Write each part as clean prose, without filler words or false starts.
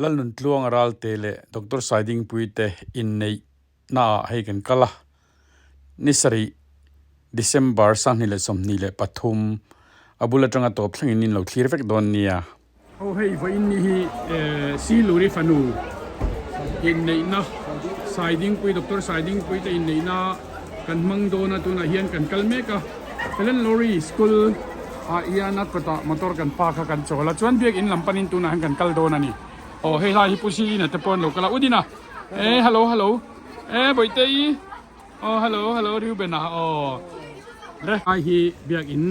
Lalnuntluanga Ralte leh Doctor Saidingpuii te inneih naah hei kan kal a, ni sarih December 2023 a bul atanga tawp thlengin in lo thlir vek dawn nia. Aw hei vawiin ni hi Siluri fanu inneihna Saidingpui Doctor Saidingpui te inneihna kan hmang dawn a tunah hian kan kal mek a Helen Lorry School ah hian a kawtah motor kan park a kan chawl a chuan biakin lam panin tunah hian kan kal dawn a ni. Aw hei lai hi Pu Silina te pawh an lo kal a Udina e hello hello e Bawihte-i aw hello hello Reuben-a aw re. Lai hi biakin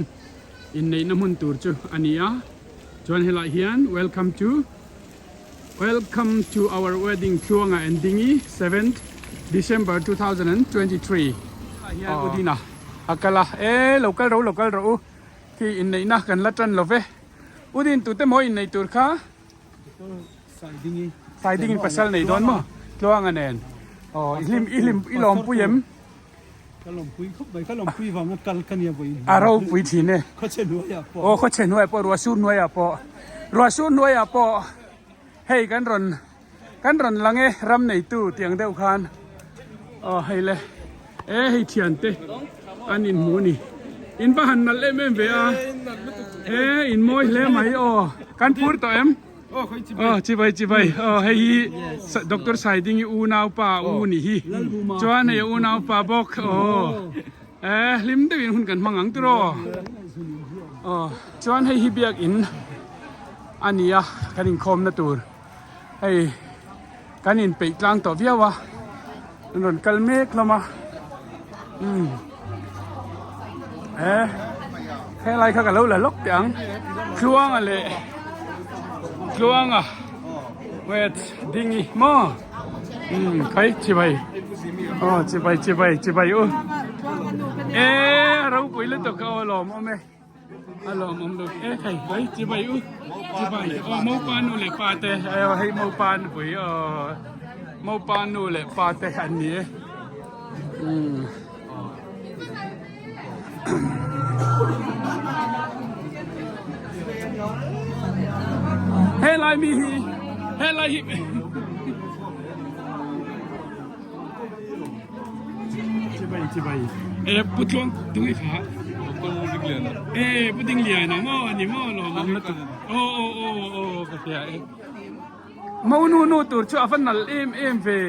inneihna hmun tur chu a ni a chuan helaiah hian welcome to welcome to our wedding Tluanga and Dingi 7th December 2023 ah hian Udina a kal a e lo kal ro lo kal rawh u khi inneihna kan la tan lo ve Udin tute maw inneih tur kha. Saidingi pasal nei dawn maw Tluanga nen aw i hlim i hlim i lawmpui em? Ka lawmpui khawp mai ka lawmpui vanga kal ka nia vawiin A ropui thin e Khawchhe hnuaiah pawh Aw khawchhe hnuaiah pawh ruah sur hnuaiah pawh ruah sur hnuaiah pawh hei kan rawn kan rawn lang e ram neitu tiang deuh khan aw hei le e hei thiante an inhmu a ni in va han nalh em em ve a e in mawi hle mai aw kan phur tawh em aw chibai chibai aw hei hi doctor Saidingi unaupa u ni hi chuan hei a unaupa bawk aw e hlim deuhin hun kan hmang ang tiraw aw chuan hei hi biakin a ni a kan inkhawmna tur. Hei kan inpeih tlang tawh viau a an rawn kal mek hlawm a umm he helai kha ka lo la lawk teh ang Tluanga leh Tluanga wait Dingi maw umm khai chibai aw chibai chibai chibai u e ropui lutuk a aw lawmawm e. A lawmawm lo e hei hei chibai u chibai aw mopa nu leh pa te aw hei mopa nupui aw mopa nu leh pa te an ni e umm helai mi hi helai hi Chibai chibai e pu tluang tung i kha e pu ding lian a maw ani maw lawm awm lutuk aw aw aw aw ka hria e mo nu nu tur chu a va nalh em em ve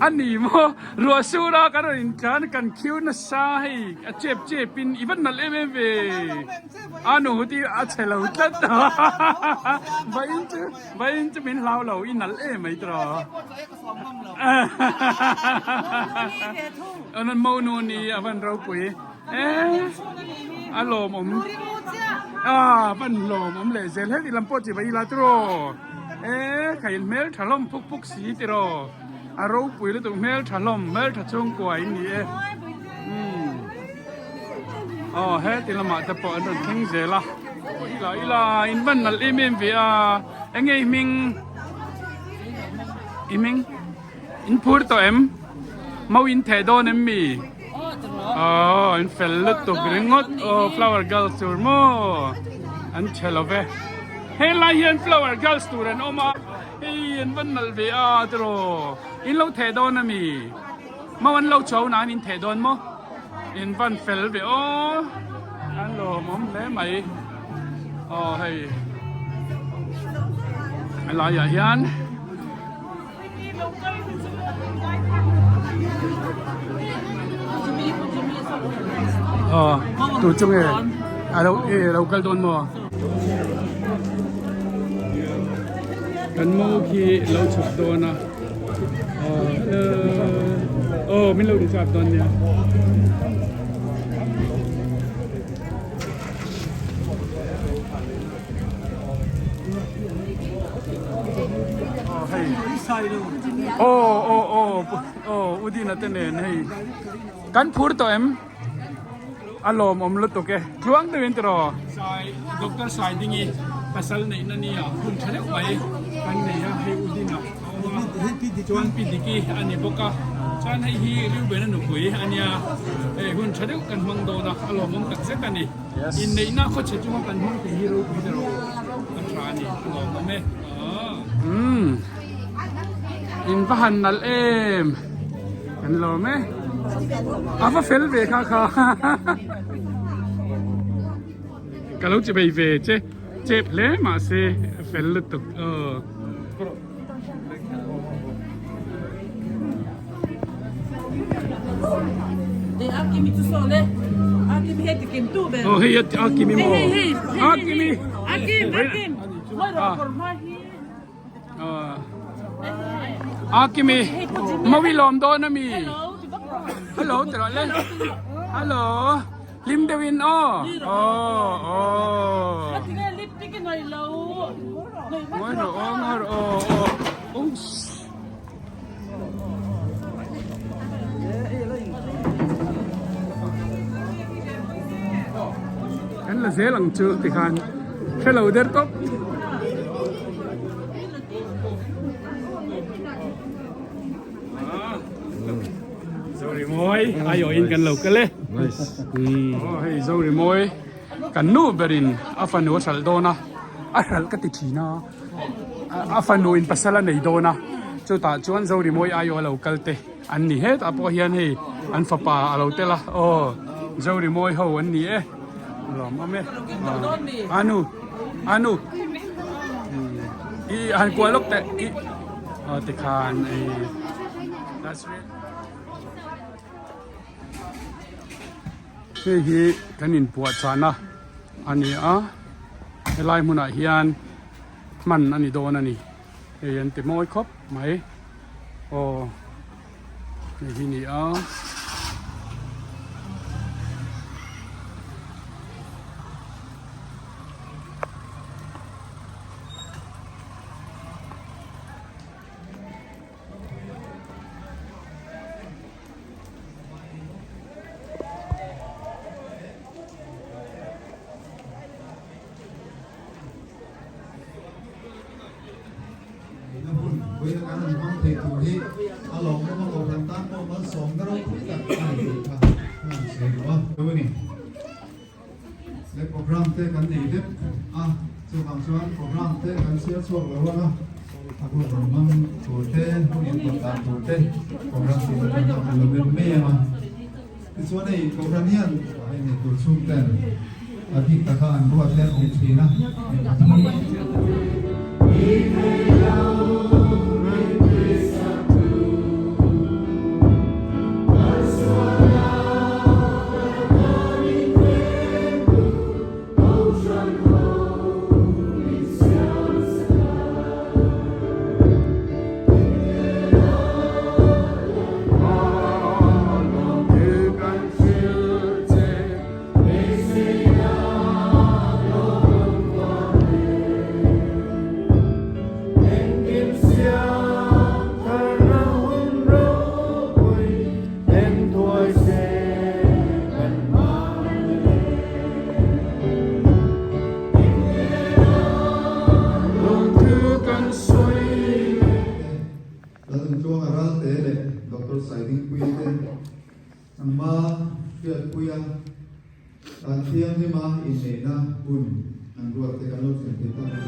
ani maw ruah sur a kan rawn intlan kan khiu nasa hei a chep chep in i va nalh em em ve a nu hi a chhe lo tlat vawiin chu vawiin chu min hlau lo i nalh em mai tawh. An mo nu ni a van ropui e a lawmawm a van lawmawm leh zel heti lam pawh chi va ila tiraw e khain hmel tha hlawm phuk phuk si tiraw a ropui lutuk hmel tha hlawm hmel tha chhungkua in ni e umm aw heti lamah te pawh an rawn thleng zel a ila ila in van nalh em em ve a enge i hming. I hming in phur tawh em? Mau in theh dawn em mi? Aw in fel lutuk ringawt aw flower girls tur maw an che lo ve. Helai hian flower girls tur an awm a hei an van nalh ve a tiraw in lo theh dawn a mi? Mau an lo chho nan in theh dawn maw? In van fel ve aw an lawmawm hle mai aw hei a laiah hian aw tu chu nge a lo e lo kal dawn maw kan mo khi lo chhuk dawn a. Aw hello aw min lo inchap dawn nia. Aw aw aw aw Udina te nen hei kan phur tawh em a lawmawm lutuk e tluang deuhin tiraw Sai Doctor Saidingi pasal neihna nia hun tha deuh mai kan nei a hei Udina a awm a chuan Pi Diki a ni bawk a. Chuan hei hi Reuben-a nupui a nia, hei hun tha deuh kan hmang dawn a, a lawmawm tak zet a ni. Inneihna khawchhe chunga kan hmang thei hi ropui ta rawh a tha a ni, a lawmawm e. Umm in va han nalh em kan lawm e a va fel ve kha kha ka lo che bei ve che chep hle mahse fel lutuk aw. Oh hei a kimi maw a kimi a kimi mawi lawm dawn ami hello ti rawh le hello hlim deuhin aw aw aw Ngawi rawh aw ngawi rawh aw aw oops. Kan la zel ang chu tikhan hrelo der tawp. Zorimawi aiawhin kan lo kal e. Nice. Aw hei Zorimawi. Kan nu berin a fanu a hralh dawn a, a hralh ka ti thin a, a fanu in pasal a nei dawn a, chutah chuan Zorimawi aiawh a lo kal te an ni hetah pawh hian hei an fapa a lo tel a, aw Zorimawi ho an ni e, lawmawm e, anu anu i han kuah lawk teh i aw tikhan i that's it. Hei hi kan inpuahchahna a ni a, helai hmunah hian hman a ni dawn a ni, hei an ti mawi khawp mai aw hei hi a ni a. Ina hun vawiin kan han hmang thei tur hi a lawmawm a kohhran tan pawh malsawmna ropui tak a ni tih kha ka han sawi duh a. Ni. He program te kan nei vek a, chuvang chuan program te kan chhiar chhuak lo ang a, a hun rawn hmang tur te, hun inpawt dan tur te program tih te kan rawn lo vek mai ang a. Tichuan hei program hian hei nei tur chhung ten a bik taka an ruat te an awm thin a, mi pathum. Lalnuntluanga Ralte leh Doctor Saidingpuii te Nangma hriatpuia dan thianghlima inneihna hun an ruat te kan lo thlen thei tak a.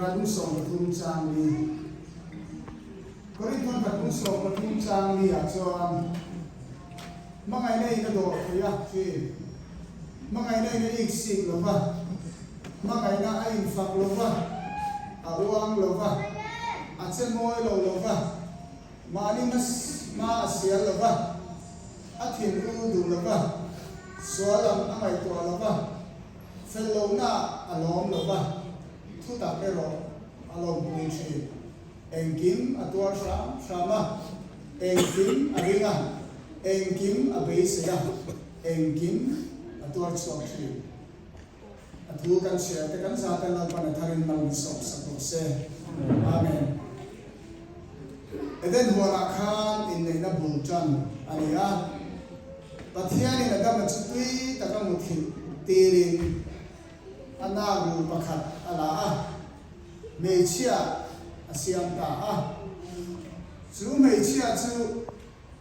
khat bung 13 chang li. Korinth khat bung 13 chang li ah chuan hmangaihna in a dawh thei a thin. Hmangaihna in a ik sik lo va, hmangaihna a infak lo va, a uang lo va, a che mawi lo lo va, mahni hma a sial lo va, a thin u duh lo va, sual lam a ngaihtuah lo va, Fel lohna a lawm lo va, thu tak erawh a lawmpui thin. Engkim a tuar hram hram a, engkim a ring a, engkim a beisei a, engkim a tuar chhuak thin. A thu kan chhiar te kan zat a Lalpan a tharin mal min sawp sak rawh se. Amen. Eden huanah khan inneihna bul tan a ni a. Pathianin Adama chu tui taka muthilh tirin a naglu pakhat a la a, hmeichhia a siam ta a. Chu hmeichhia chu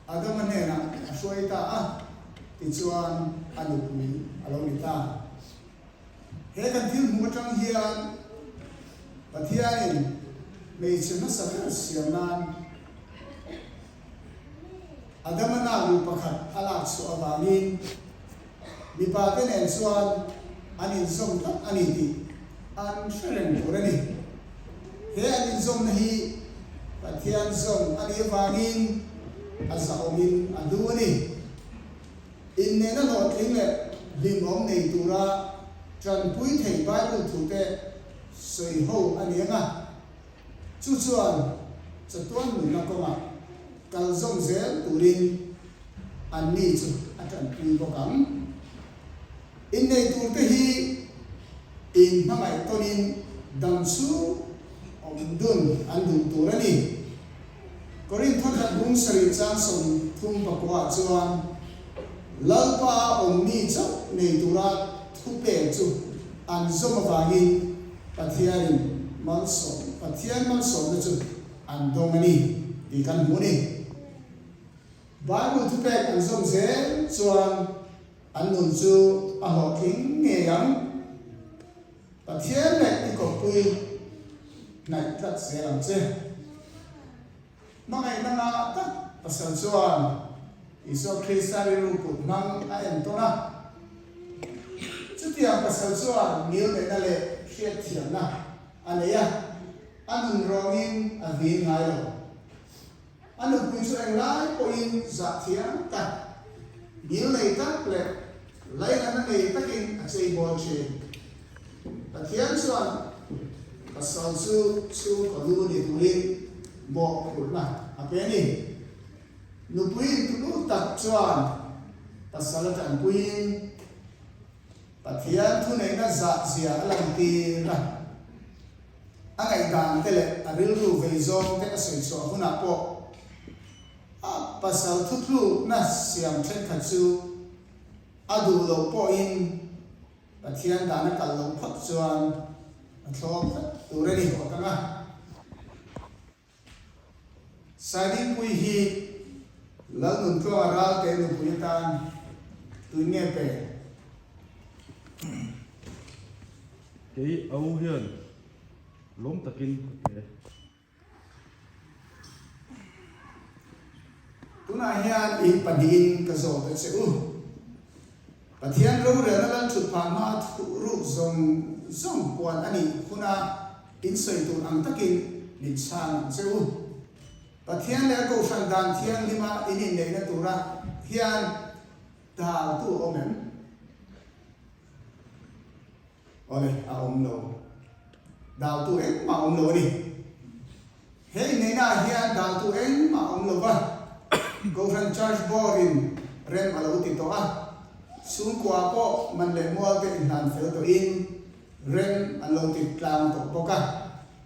Adama hnenah a hruai ta a, tichuan a nupui a lo ni ta. He kan thil hmuh atang hian Pathianin hmeichhe hmasa ber siam nan Adama naglu pakhat a lak chhuah avangin mipa te nen chuan an inzawm tlat a ni tih an hre reng tur a ni. He an inzawmna hi Pathian zawm a nih avangin a zahawmin a hlu a ni. Innehna hlawhtling leh hlimawm nei tura tanpui thei Bible thute sawi ho a ni ang a. Chu chuan chatuan nunna kawngah kal zawm zel turin anni chu a tanpui bawk ang. Innei turte hi inhmangaih tawnin dam chhung awm dun an duh tur a ni. Korinth khat bung sarih chang 34 ah chuan Lalpa awmmi chauh nei tura thupek chu an zawm avangin Pathianin malsawm, Pathian malsawmna chu an dawng a ni tih kan hmu a ni. Bible thupek an zawm zel chuan an nun chu a hlawhtling ngei ang. Pathian leh i kawppui hnaih tlat zel ang che. Hmangaihna ngah tak pasal chuan Isua Krista rilru kut hmang a entawn a. Chutiang pasal chuan ngilneihna leh hriatthiamna a nei a, a nun rawngin a vin ngai lo. A nupui chu englai pawhin zah thiam tak, ngilnei tak leh lainatna nei takin a cheibawl thin. Pathian chuan pasal chu chhungkaw lu ni turin mawhphurhna a pe a ni. Nupui intulu tak chuan pasal a tanpuiin Pathian thuneihna zah zia a lantir a. A ngaihdan te leh a rilru vei zawng te a sawi chhuah hunah pawh a pasal thuthlukna siam thenkhat chu a duh loh pawhin Pathian dan a kal loh phawt chuan a thlawp vek tur a ni hawt ang a. Saidingpui hi Lalnuntluanga Ralte nupui atan tuin nge pe? Kei a u hian lawm takin ka pe. Tunah hian in pahnihin ka zawt a che u. Pathian rorelna lal thut phah hma thuh ruk zawng zawng puan a nih huna in sawi tur ang takin min chhang ang che u. Pathian leh a Kohhran dan thianghlima in inneihna tura hian daltu a awm em? Awle, a awm lo. Daltu engmah a awm lo a ni. He inneihnaah hian daltu engmah a awm lo va, Kohhran Church Board-in rem a lo ti tawh a, chhungkua pawh man leh mualte inhlan fel tawhin rem an lo ti tlang tawh bawk a,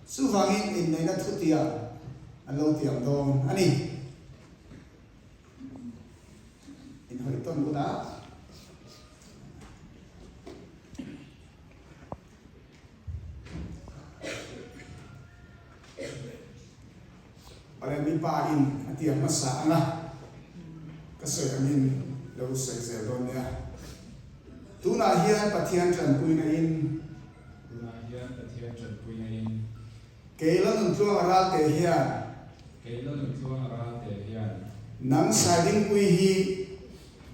chuvangin inneihna thutiang an lo tiam dawn a ni. Inhawi tawn ula. Awle mipa in a tiang hmasa ang a, ka sawi angin lo sawi zel dawn nia. Tunah hian Pathian tanpuina in. Tunah hian Pathian tanpuina in. Kei Lalnuntluanga Ralte hian. Kei Lalnuntluanga Ralte hian. Nang Saidingpui hi.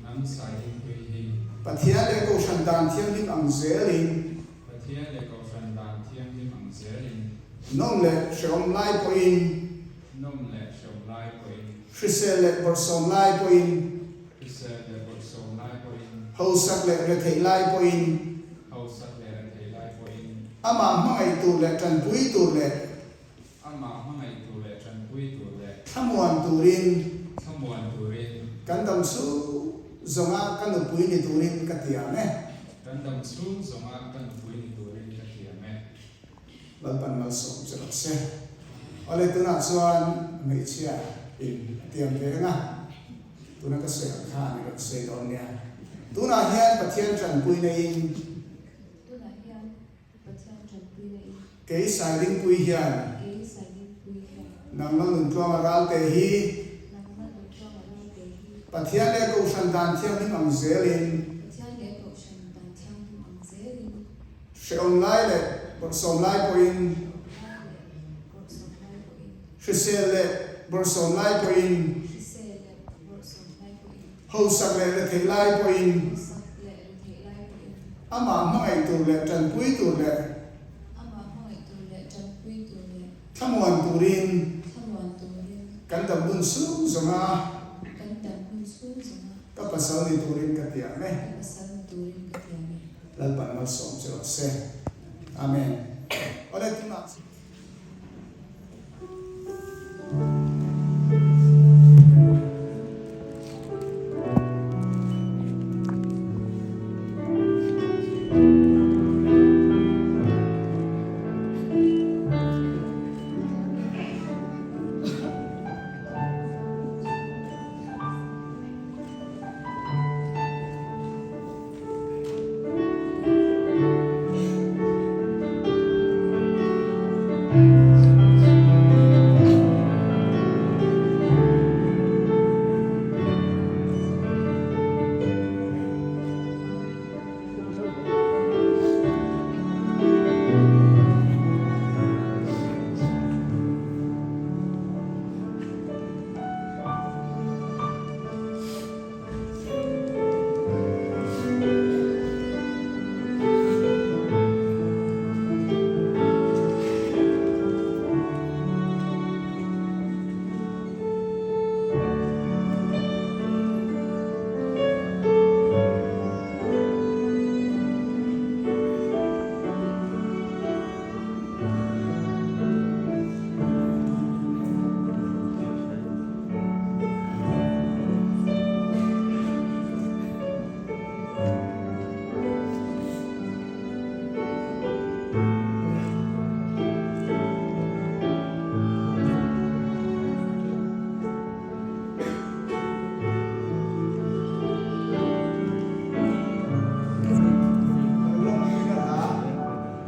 Nang Saidingpui hi. Pathian leh Kohhran dan thianghlim ang zelin. Pathian leh Kohhran dan thianghlim ang zelin. Nawm leh hrehawm lai pawhin. Nawm leh hrehawm lai pawhin. Hrisel leh bawrhsawm lai pawhin. Hrisel leh bawrhsawm lai pawhin. Hausak leh retheih lai pawhin. Hausak leh retheih lai pawhin. Amah hmangaih tur leh tanpui tur leh. Amah hmangaih tur leh tanpui tur leh. Thlamuan turin. Thlamuan turin. Kan dam chhung zawnga ka nupui ni turin ka tiam e. Kan dam chhung zawnga ka nupui ni turin ka tiam e. Lalpan malsawm che rawh se. Awle tunah chuan hmeichhia in a tiam ve reng a, tuna ka sawi ang khan i rawn sawi dawn nia. Tunah hian Pathian tanpui neiin. Tunah hian Pathian tanpui neiin. Kei Saidingpui hian. Kei Saidingpui hian. Nangma Nuntluanga Ralte hi. Nangma Nuntluanga Ralte hi. Pathian leh Kohhran dan thianghlim ang zelin. Pathian leh Kohhran dan thianghlim ang zelin. Hrehawm lai leh bawrhsawm lai pawhin. Hrisel leh bawrhsawm lai pawhin. Hausak leh retheih lai pawhin. Amah hmangaih tur leh tanpui tur leh. Thlamuan turin. Kan dam hun chhung zawnga. Ka pasal ni turin ka tiam e. Lalpan malsawm che rawh se. Amen. Awle tunah.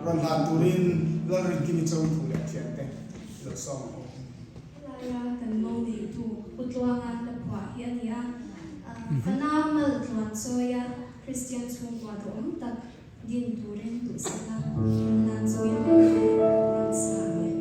Rawn hlan turin Lalrinkimi Chawngthu leh a thiante lo sawm ang u. Helaia kan mo neitu Pu Tluanga hla phuah hi a ni a, Fanau mal tluan chawia Kristian chhungkua duhawm tak din turin duhsakna rawn hlan chungin rawn sa ang e.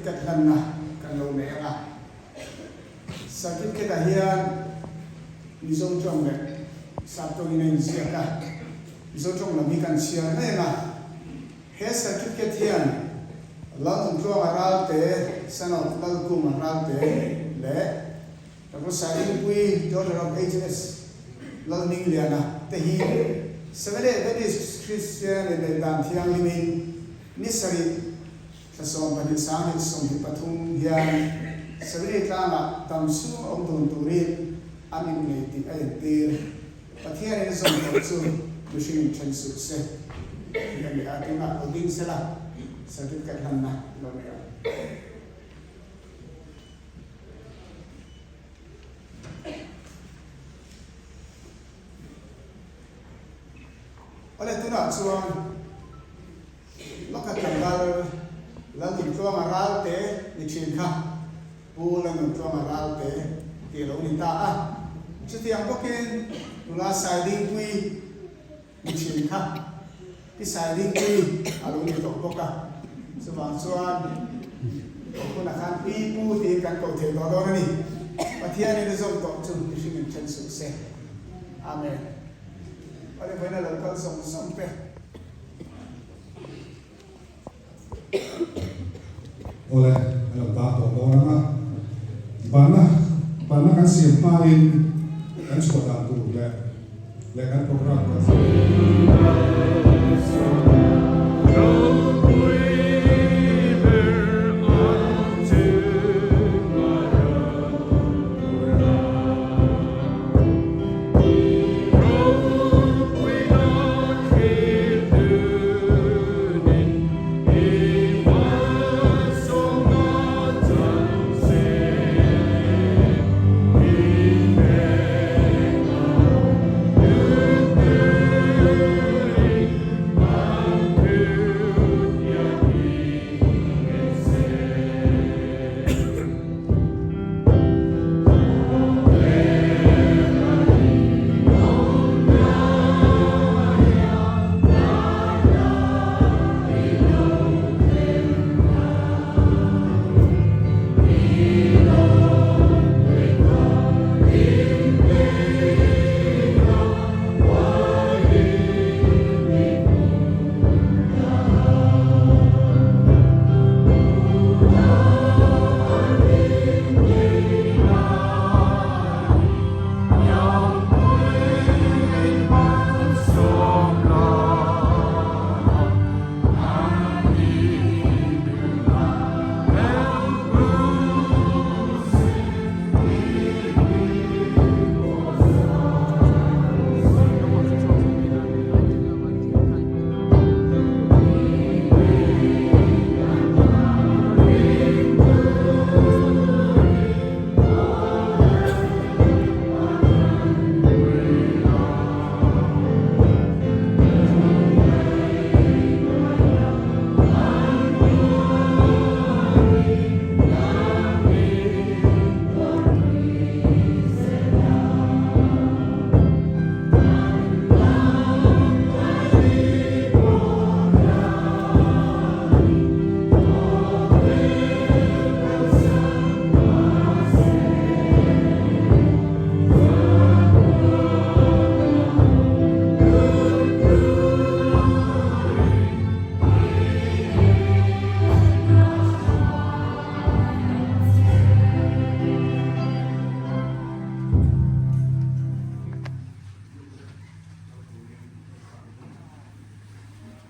Certificate hlanna kan lo nei ang a. Certificate ah hian Mizo tawng leh Sap tawngin a inziak a, Mizo tawng lam hi kan chhiar mai ang a. He certificate hian Lalnuntluanga Ralte, son of Lalkunga Ralte leh Doctor Saidingpuii, daughter of HS Lalhmingliana te hi Seventh-day Adventist Christian inneih dan thianghlimin ni sarih thla 12 2023 hian Seventh-day tlangah dam chhung awm dun turin an innei tih a entir. Pathianin zawm tawh chu mihring then suh se tih a ni a, tunah lo ding sela certificate hlanna lo nei ang. Awle tunah chuan Lawka tlangval Lalnuntluanga Ralte ni thin kha Pu Lalnuntluanga Ralte tih a lo ni ta a. Chutiang bawkin nula Saidingpuii ni thin kha Pi Saidingpuii a lo ni tawh bawk a. Chuvang chuan tawh hunah khan Pi Pu tiin kan koh thei tawh dawn a ni. Pathianin a zawm tawh chu mihring in then suh se. Amen. Awle vawiin a lo kal zawng zawng te. Awle, a lo ta tawh dawn ang a. Banna, banna kan siam hmain kan chhuah dan tur leh leh kan program kan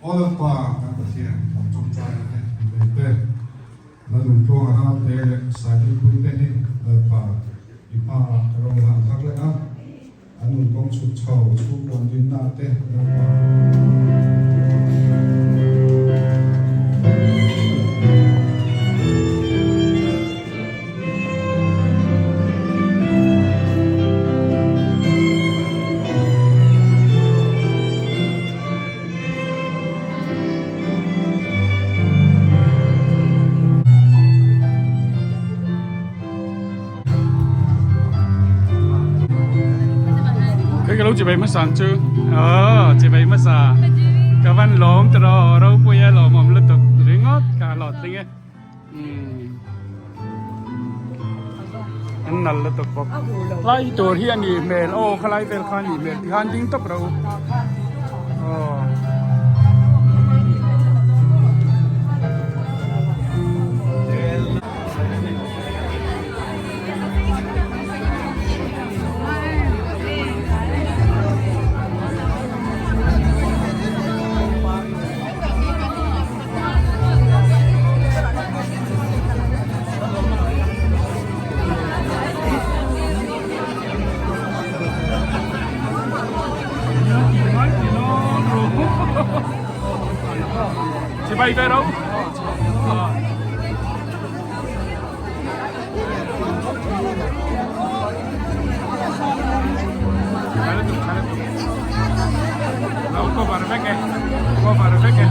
Aw Lalpa kan Pathian kan tawngtaina te lei te, Lalnuntluanga Ralte leh Saidingpuii te hi Lalpa i hmaah ka rawn hlan thar leh a, an nun kawng chhuk chho chhungkuan dinna te Lalpa. Cái cái lúc chị bày mất sáng chứ ờ chị bày mất sáng cái văn lốm từ đó đâu quay lò mồm lật tục ringot cả lọt linh ấy. An nal lutuk bawk. Lai tur hi a nih hmel aw khalai vel kha a nih hmel tikhan ding tawp rawh u. Aw. Chibai ve ro. Lo cover vek e, cover vek e.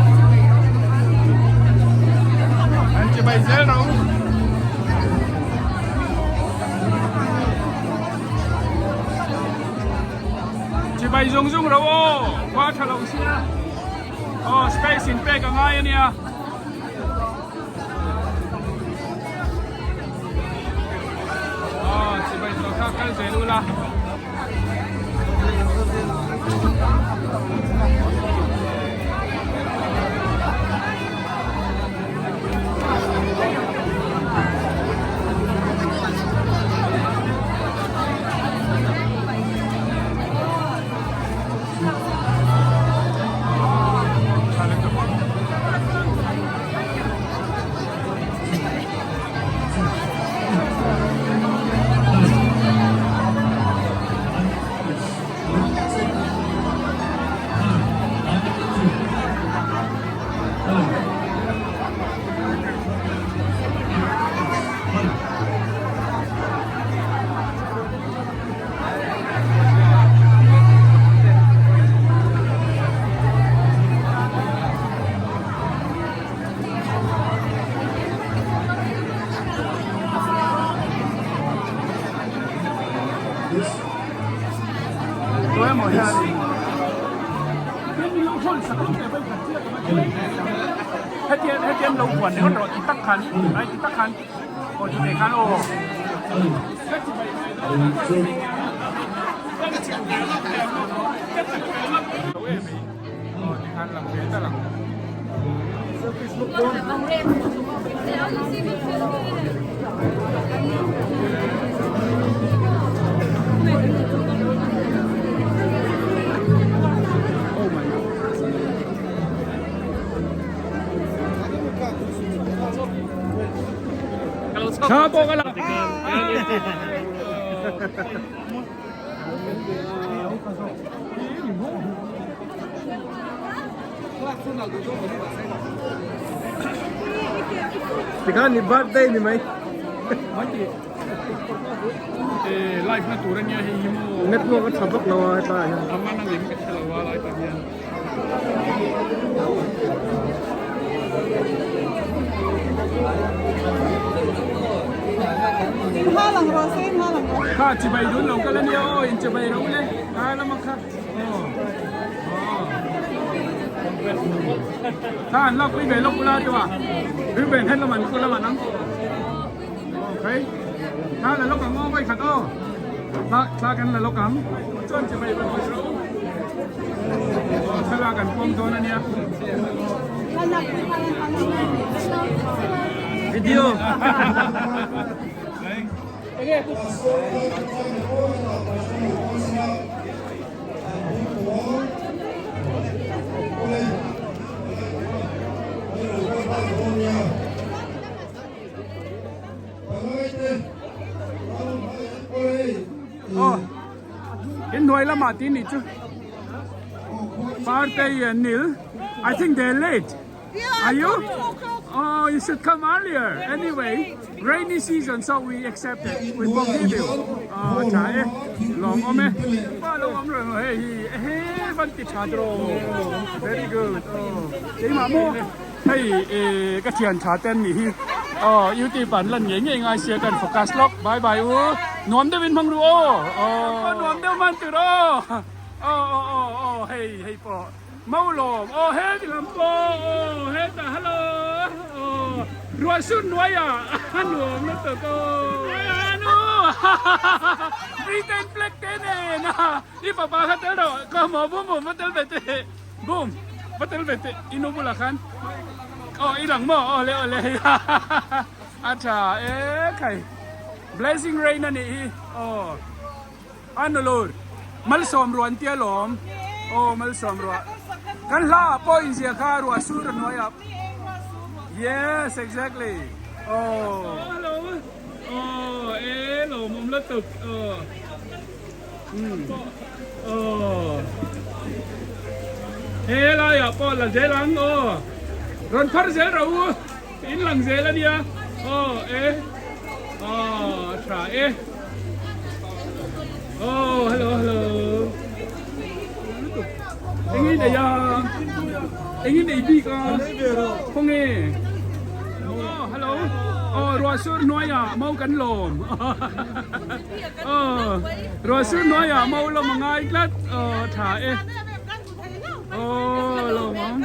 An chibai zel ro. Chibai zung zung ro aw, khua tha lo sia. Aw, space in pek a ngai ania. Aw, chibai tawh kha kal zel ula. Hetiang lo huan ringawt rawh ti tak khan ai ti tak khan aw ti ve khan aw. Thla pawh ka la. Tikhan ni birthday ni mai. Live na tur ania hei hi maw. Network a tha vak lo a hetlai ah hian. A man ang em ka hre lo a lai tah hian. Kha chibai dun lo kal ania aw in chibai ro le a lama kha aw kha an lak pui ve lawk ula tiwa Ruben hen laman ku laman ang okay kha la lawk ang aw vai khat aw thla thla kan la lawk ang chuan chibai ro Thlalak kan pawm dawn a nia. Video. Oh. In hnuai lamah tih nih chu Partei and Nil I think they're late Are you? Oh, you should come earlier. Anyway, rainy season, so we accept it. We forgive you. Oh, tha e. Long om e. Pa lo om reng hei hi. He van ti tha dro. Very good. Oh. Keimah maw? Hei eh ka thian tha ten nih hi aw youtube an lan ngei ngei ngai sia kan focus lawk bye bye u nuam deuh in hmang ru aw aw nuam deuh hman tur aw aw aw aw aw hei hei pawh mau lawm aw he ti lam pawh aw hetah hello aw. Ruah sur nuai a a nuam lutuk aw. Anu Britain flag te nen a i fapa kha tel rawh ka maw bum bum va tel ve teh bum va tel ve teh i nu bulah khan aw i lang maw aw le aw le a tha e khai blessing rain a nih hi aw a nulur malsawm ruah an tia lawm aw malsawm ruah kan hla ah pawh inzia kha ruah sur a hnuai ah yes exactly aw hello aw e lawmawm lutuk aw umm aw he laiah pawh la zel ang aw rawn phar zel rawh u in lang zel ania aw e aw a tha e aw hello hello eng in ei a eng in ei bik a khawnge aw hello aw ruah sur hnuaiah mau kan lawm aw ruah sur hnuaiah mau lawm a ngai tlat aw tha e aw lawm ang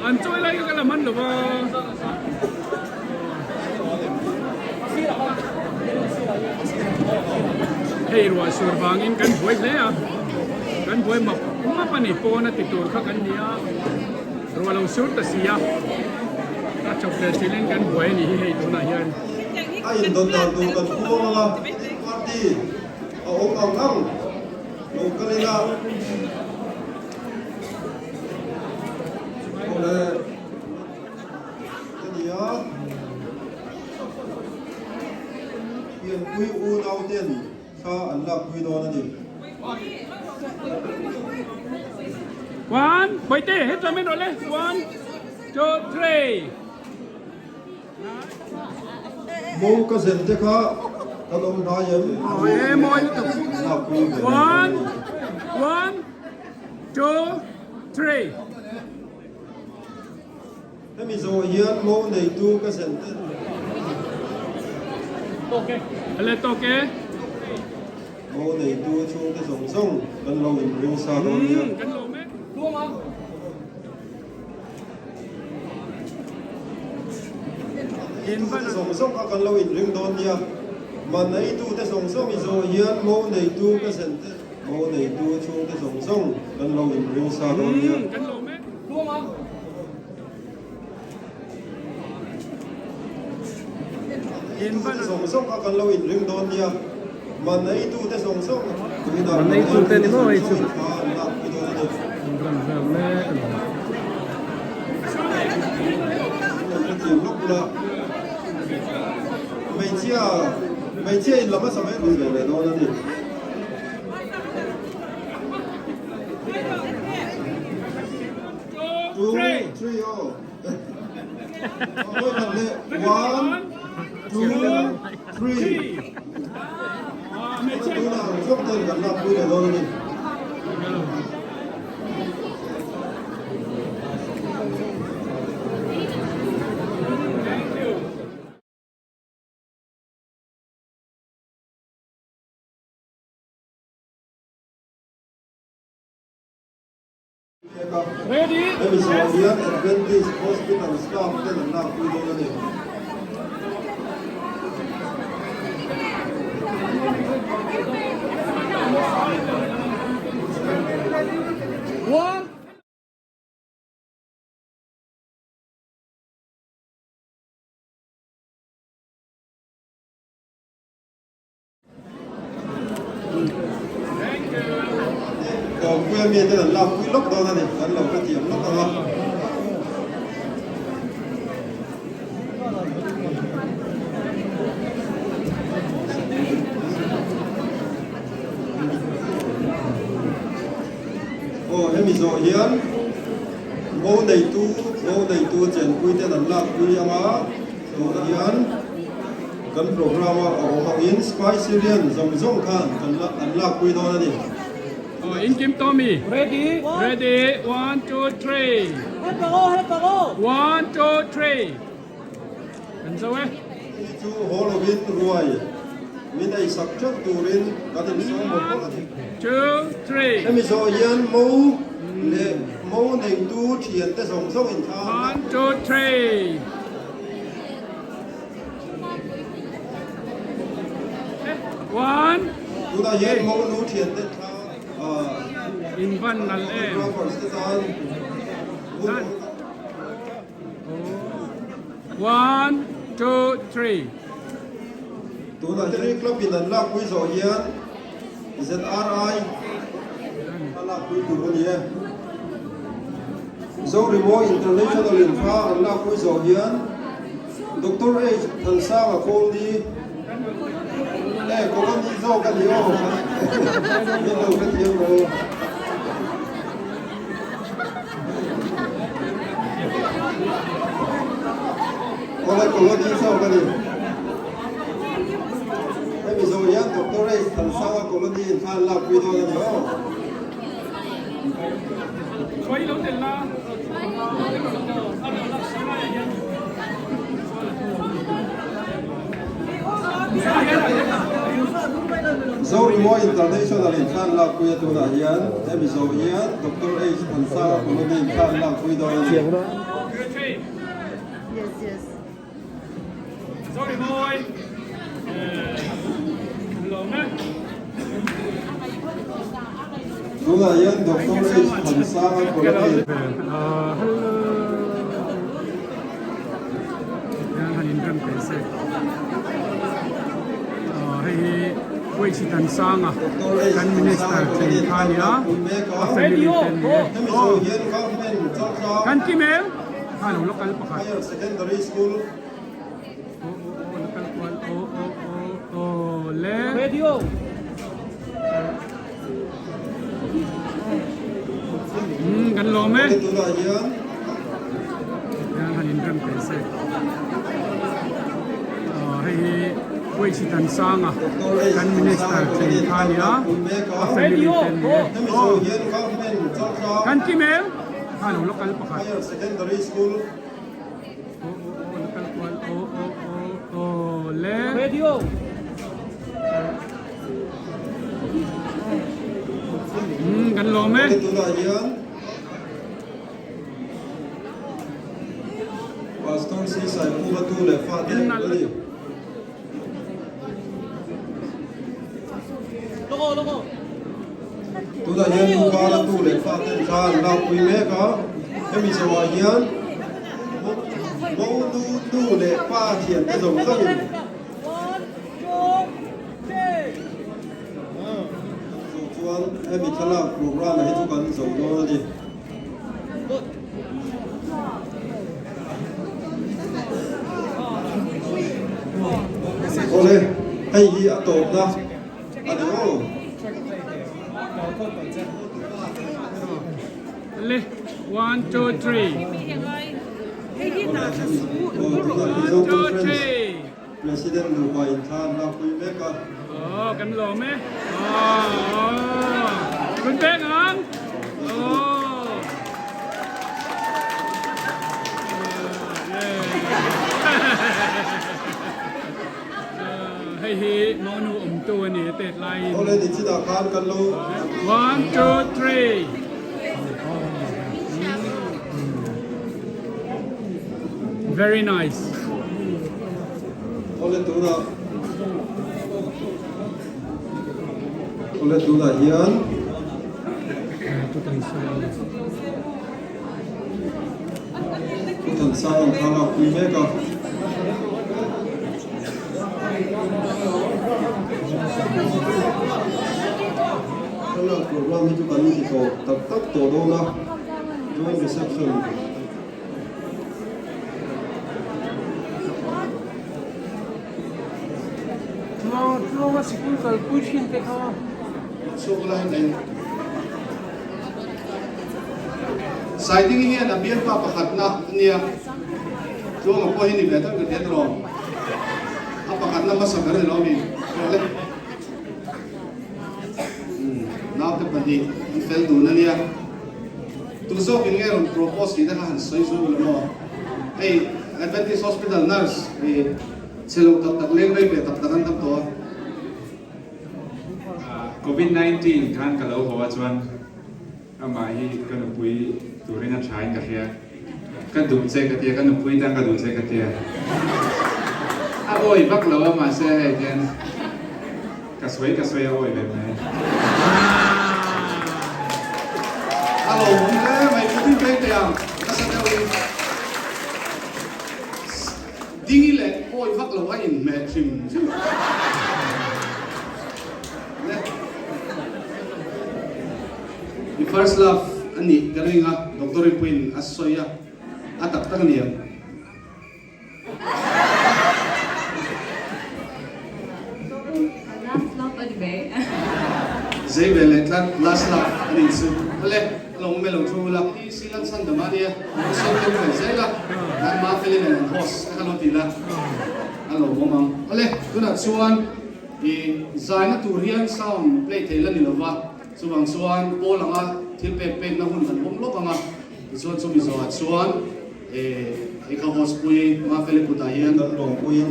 an chawi lai kha ka la hman lo va hei ruah sur vangin kan buai hle a kan buai map map a ni pawn a ti tur kha kan ni a ruah lo sur ta si a a chawp leh chilhin kan buai a ni hi hei tunah hian. A indawt dan tur kan phuang anga party a awm ang ang lo kal ila awle ka ni a pianpui unau ten thla an lakpui dawn a ni. One, Bawihte, hetlam en rawh le. One, two, three. Mo ka zen te kha kan awm hnai em? One, one, two, three. Hemi zawh hian mo neitu ka zen te. Ale tawk e. Mo neitu chhungte zawng zawng kan lo inring sa dawn nia. Kan lawm e. Te zawng zawng kha kan lo inring dawn nia. Man eitute zawng zawng i zawh hian mo neitu ka zen te, mo neitu chhungte zawng zawng kan lo inring sa dawn nia. Te zawng zawng kha kan lo inring dawn nia. Man eitute zawng zawng tunah Man eitute ni maw ei chu. Thla an lakpui dawn a ni. Hetiang lawk bula hmeichhia hmeichhia in la hmasa mai rawn ve leh dawn a ni. Two, three, aw. Vawi khat leh one, two, three. Tunah ang zawk ten kan lakpui leh dawn a ni. Ready? Hemi zawh hian Adventist Hospital staff ten an lakpui dawn a ni. One. Dawngpuia mi ten an lakpui lawk dawn a ni, kan lo hrethiam lawk ang a. Aw hemi zawh hian mo neitu mo neitu chenpui ten an lakpui ang a, tunah hian Kan program a awm angin Spicy Lian zawng zawng khan kan la an lakpui dawn a ni. Aw in kim Tommy. Ready. Ready. One, two, three. One, two, three. Kan zo e. Hei chu haw lovin ruai min ei sak teuh turin kan insawm bawk bawk a ni. Two, three. Hemi zawh hian mo leh mo neitu thiante zawng zawng in thla an lak. One, two, three. One. Tunah hian mo nu thian te thla In van nalh em. Photographers te tan hun One, two, three. Tunah hian club in an lakpui zawh hian ZRI a lakpui tur a ni e. Zorimo International in thla an lakpui zawh hian Doctor H Thansanga Kawlni e Colony zawk a ni aw min lo hrethiam rawh u. Awle Colony zawk a ni. Hemi zawh hian Doctor H Thansanga Colony in thla an lakpui dawn a ni aw. Zorimawi International in thlan lakpui a tunah hian hemi zawh hian Doctor H Thansanga Colony in thlan lakpui dawn a ni. Tunah hian Doctor H Thansanga Colony. Doctor H Thansanga Colony in thlan lakpui mek a. Hemi zawh hian Government Chaltlang Higher Secondary School. Heti tunah hian Doctor H Thansanga Colony in thlan lakpui mek a. Hemi zawh hian Government Chaltlang Higher Secondary School. Heti tunah hian Pastor C Saiphunga tu leh fate a ni. Tunah hian Pu Bala tu leh faten thla an lakpui mek a, hemi zawhah hian Mo nu nu leh pa thiante zawng zawngin Chu chuan hemi thlalak programme hi chu kan zo dawn a ni. Awle, hei hi a tawpna a ni aw. Le, one, two, three. Mizo Conference President nupa inthla an lakpui mek a. Aw, kan lawm e. Aw, kun pek ang. Aw. Hei hi monu awmtu a ni tet laiin. Awle ni chinah khan kan lo. One, two, three. Very nice. Awle tunah Awle tunah hian Thuthansang an thlalak pui mek a. Thlalak program hi chu kan ti tawh tak tak tawh dawn a, joint reception. Tluanga sikul kalpui thin te kha. Chhuk lai mai. Saidingi hian a bialpa pakhatna a nia. Tluanga pawh hi ni ve tak ka hria tawh. A pakhatna hmasa ber ni lo mi. Rawh le. Naute pahnih an fel dun a nia. Tu zawkin nge rawn propose tih te kha han sawi zuk la maw? Hei Adventist Hospital nurse hi chhe lo tak tak leng rei ve tak tak an tam tawh a. Covid 19 khan ka lo haw a chuan amah hi ka nupui turin a tha in ka hria. Ka duh che ka tia, ka nupui tan ka duh che ka tia. A awi vak lo a mahse hei hian ka. Ka sawi ka sawi a awi ve mai. A lo awm hle mai putin peng teh ang nasa deuh in dingi leh awi vak lo a inhmeh hrim hrim le. I first love a nih ka ring a Doctor Ripuiin a sawi a a tak tak a ni ang. Last love a ni mai. Zei ve leh tlat last love a nih chu. Awle a lo awm e lo thu ula. Hi Silan Chhandam a nia lo sawi tum ve zel a nang Mafeli nen an host a kha lo ti la a lo awm ang. Awle tunah chuan i zaina tur hian sound play thei la ni lova chuvang chuan pawl anga thil pek pekna hun an awm lawk anga tichuan chumi zawhah chuan Hei ka host pui Mafeli kutah hian. Kan lawmpuiin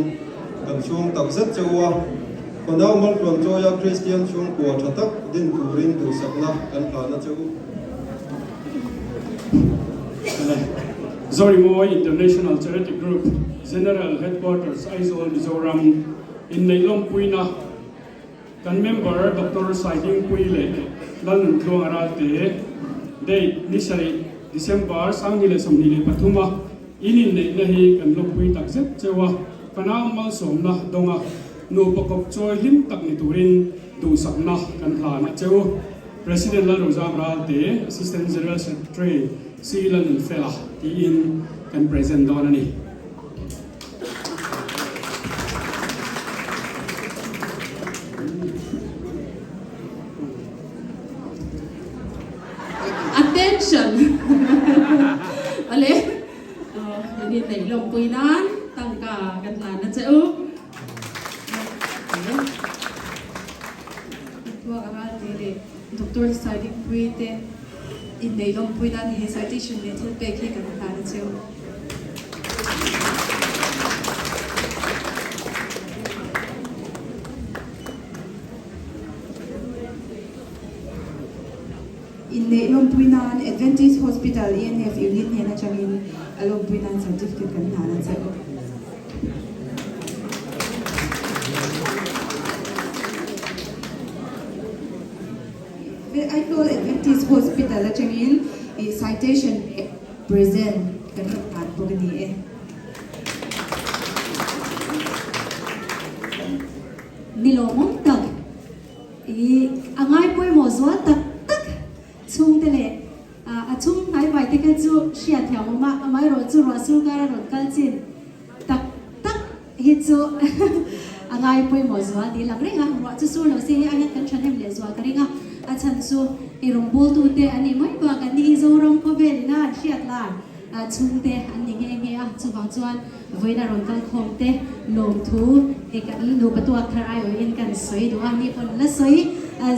kan chhung tak zet che u a, Fanau Maltluan Chawia Kristian chhungkua tha tak din turin duhsakna kan hlana che u. Zorimawi International Charity Group General Headquarters Aizawl Mizoram inneih lawmpuina Kan member Doctor Saidingpuii leh Lalnuntluanga Ralte date ni sarih December 2023 a in inneihna hi kan lawmpui tak zet cheu a, fanau malsawmna dawnga nupa kawp chawi hlim tak ni turin duhsakna kan hlan a cheu. President Lalrozam Ralte, Assistant General Secretary C Lalnunfela tiin kan present dawn a ni. Attention! Awle, in inneih lawmpui nan tangka kan hlan a che u. Tuak a ral te leh Doctor Saidingpuii te inneih lawmpui nan he citation leh thil pek hi kan hlan a che u. Inneih lawmpui nan Adventist Hospital ENF Unit hnen atangin a lawmpui nan certificate kan hlan a che. Aizawl Adventist Hospital atangin citation leh present kan rawn hlan bawk a ni e. Ni lawmawm tak i a ngai pawimawh zual tak tak chhungte leh a chhung hnaivai te kha chu hriat thiam awm a, amaherawhchu ruah sur kar a rawn kal chin tak tak hi chu a ngai pawimawh zual tih lang reng a, ruah chu sur lo se hei aiin kan thahnem leh zual ka ring a, a chhan chu i rawngbawltu te an nih mai bak an ni hi Zoram khawvel ina an hriat lar chhungte an ni nghe nghe a, chuvang chuan vawiin a rawn kal khawm te lawmthu hei kan nupa tuak thar aiawhin kan sawi duh a, ni pawn la sawi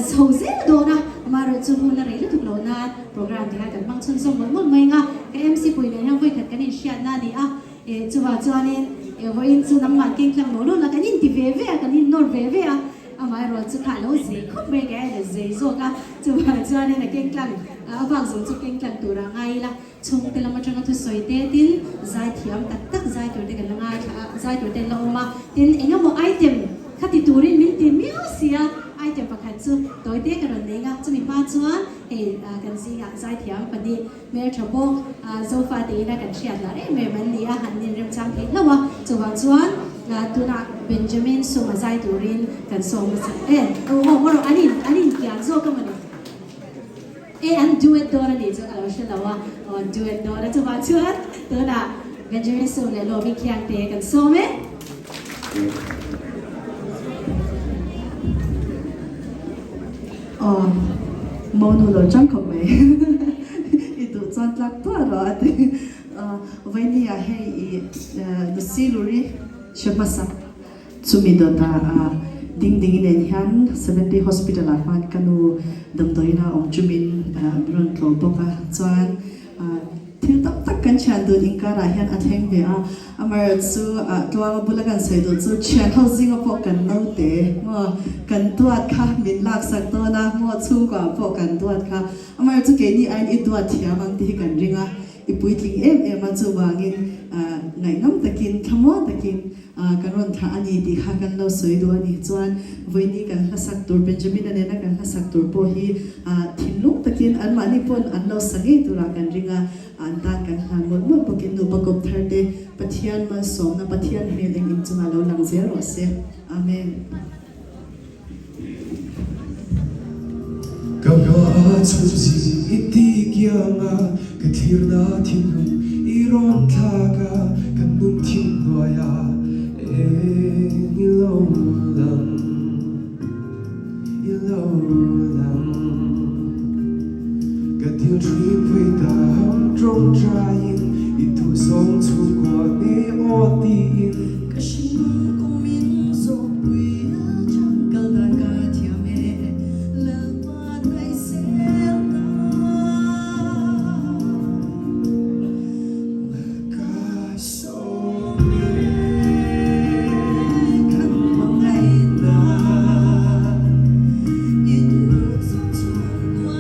chho zel dawn a, amaherawhchu hun a rei lutuk lo nan program te kha kan hmang chhunzawm mawlh mawlh mai ang a, ka MC pui nen hian vawikhat kan inhriatna a ni a. E chuvah chuanin e vawiin chu nangmah keng tlang lo lo la kan inti ve ve a, kan innawr ve ve a, amaherawh chu kha a lo zei khawp mai kei a la zei zawk a, chuvah chuanin a keng tlang a bak zawng chu keng tlang turah ngai ila, chhungte lam atanga thusawi te tin zai thiam tak tak zai tur te kan la ngaithla a, zai tur te an la awm a, tin eng emaw item kha ti turin min ti miau si a, item pakhat chu tawi te ka rawn nei ang a, chumi hma chuan hei kan zingah zaithiam pahnih Hmeltha bawk Zofa tein a kan hriat lah em em an ni a, an inremchang thei hlauh a, chuvang chuan tunah Benjamin Suma zai turin kan sawm a chak e. Aw aw maw rawh, an in an inkian zawk a mawni? E an duet dawn a nih chu ka lo hre lo a, aw an duet dawn a, chuvang chuan tunah Benjamin Sum leh Lawmi Khiangte kan sawm e. Aw, monu lo chang khawp mai. I duh chuan tlak tuah rawh a ti. Vawinia hei i Lucy Luri hre hmasa chumi dawtah ding ding nen hian Seventy Hospital ah khan ka nu damdawiin a awm chumin min rawn tlawh bawk a chuan Thil tam tak kan thian dun inkarah hian a thleng ve a, amaherawh chu tluanga bula kan sawi duh chu thian ho zinga pawh kan naute maw kan duat kha min laksak dawn a maw chhungkuaah pawh kan duat kha amaherawh chu keini aiin i duat thiam ang tih hi kan ring a. i puitling em em a, chuvangin ngaihnawm takin thlamuang takin kan rawn thlah a ni tih kha kan lo sawi duh a ni. Chuan vawiini kan hlasak tur Benjamin-a nena kan hlasak tur pawh hi thinlung takin anmahni pawn an lo sa ngei turah kan ring a, an tan kan hlan mawlh mawlh bawkin nupa kawp thar te Pathian malsawmna Pathian hmel eng in chungah lo lang zel rawh se. Amen. Ka hma chhun zing i ti kiang a, ka thirna thinlung i rawn thlak a, ka nun thim hnuai a eng i lo lang, i lo lang. Ka thil thrin pui ta ham tawngtaiin i duhzawng chhungkua nge aw tiin. Ka hringnun kawng min zawhpui a chang kal dan ka thiam e Lalpa hnaihzel na. Ka sawm e kan hmangaihna i duhzawng chhungkua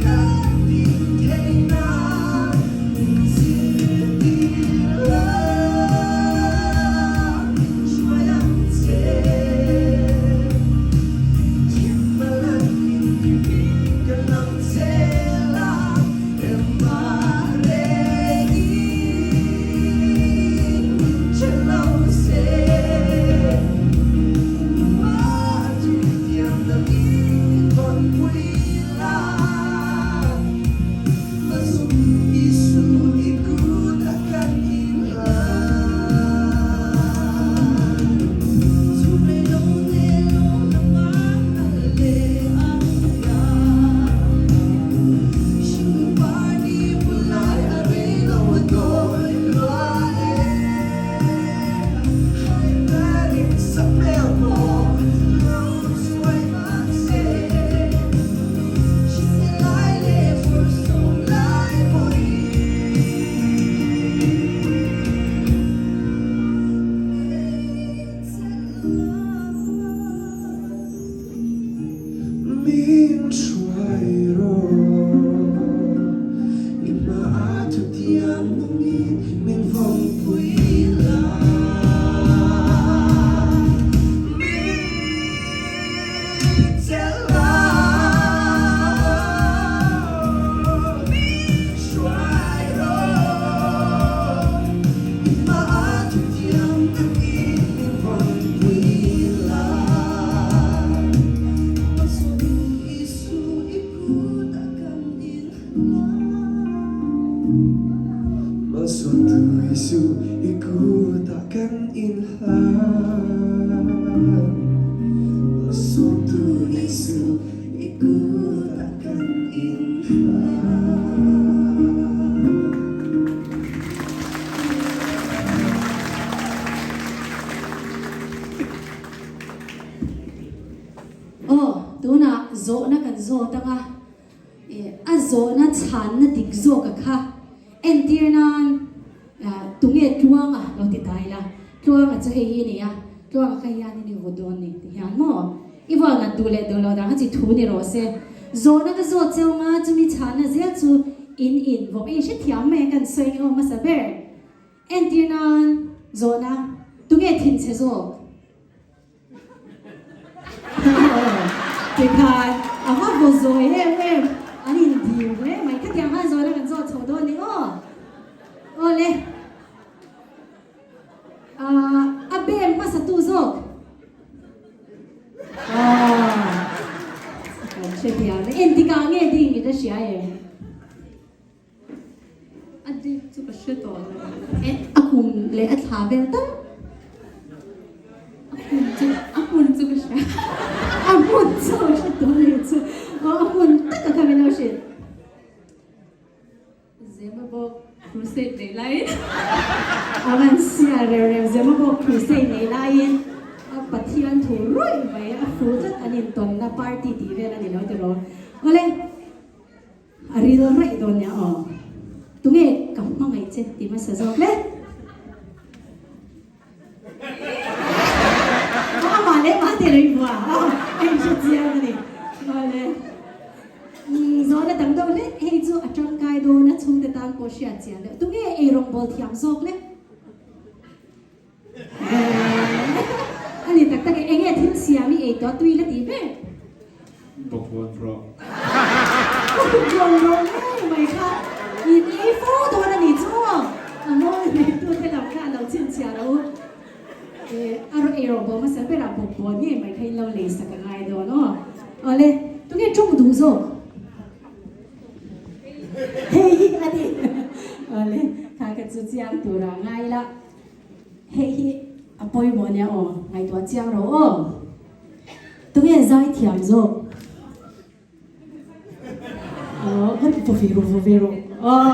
ka tin theihna min zirtir a min hruai ang che. Thimlanin i hming kan lam zel ang engmah rengin min tha lo se. I hma a thu tiang na ni min awmpui la. Min hruai rawh i hma a thu thiam nungin min vawmpui la. Min chelh la, min hruai rawh i hma a thu thiam nungin min vawmpui la. Malsawmtu Isu i kutah kan inhlan. Malsawmtu Isu i kutah kan inhlan. Aw, tunah zawhna kan zawt ang a, a zawhna chhanna dik zawk a kha entir nan tunge tluanga lo ti ta. ta ila. Tluanga chu hei hi a ni a, Tluanga kha hian in i vaw dawn ni ti hian maw? I vaw nat duh leh duh loh dan kha chi thu ni rawh se. Zawhna ka zawt cheu nga chumi chhahna zel chu in in vawm ei hrethiam mai ang kan sawi nge aw hmasa ber. Entir nan zawhna tunge thinchhe zawk? Tikhan a va vaw zawi em em, an indir hle mai. Khatiang khan zawhna kan zawt chho dawn ni aw. Aw le. A bem hmasa tu zawk. Kan hrethiam e. Engtikah nge ding i la hria em? A dik chu ka hre tawh lo. E, a kum leh a thla vel tal. A hmun chu, a hmun chu ka hria. A hmun chu ka hre tawh lo chu. Aw, a hmun taka kha min lo hrilh. Zemabawk crusade nei laiin. A van sia reu reu Zemabawk crusade nei laiin a Pathian thu ruih mai a fu tlat an intawnna party tih vel a ni lo tiraw. Awle. A ril raih dawn nia aw. Tunge ka hmangaih che ti hmasa zawk le? Aw amah leh mah te lo inhmu a, aw a inhre chiang a ni. Awle. Umm zawhna dang deuh hlek hei chu a tangkai dawn a chhungte tan pawh hriat chian deuh. Tunge eirawngbawl thiam zawk le? A ni tak tak e, enge thil siam i ei tawh tui la tih ber? Bawkbawn rawh. Bawkbawn rawh ngei mai kha in ei fo dawn a ni chu aw. A mawi hmeitu te lam kha a lo chhinchhiah lo. A rawh ei rawh bawm hmasa berah bawkbawn ngei mai kha in lo lei sak a ngai dawn aw. Awle, tunge ṭawng duh zawk? Hei hi a ni. Awle, kha ka chu chiang turah ngai la. Hei hi a pawimawh nia aw, ngaihtuah chiang ro aw. Tunge zai thiam zawk? Aw, vaw ve ru, vaw ve ru. Aw,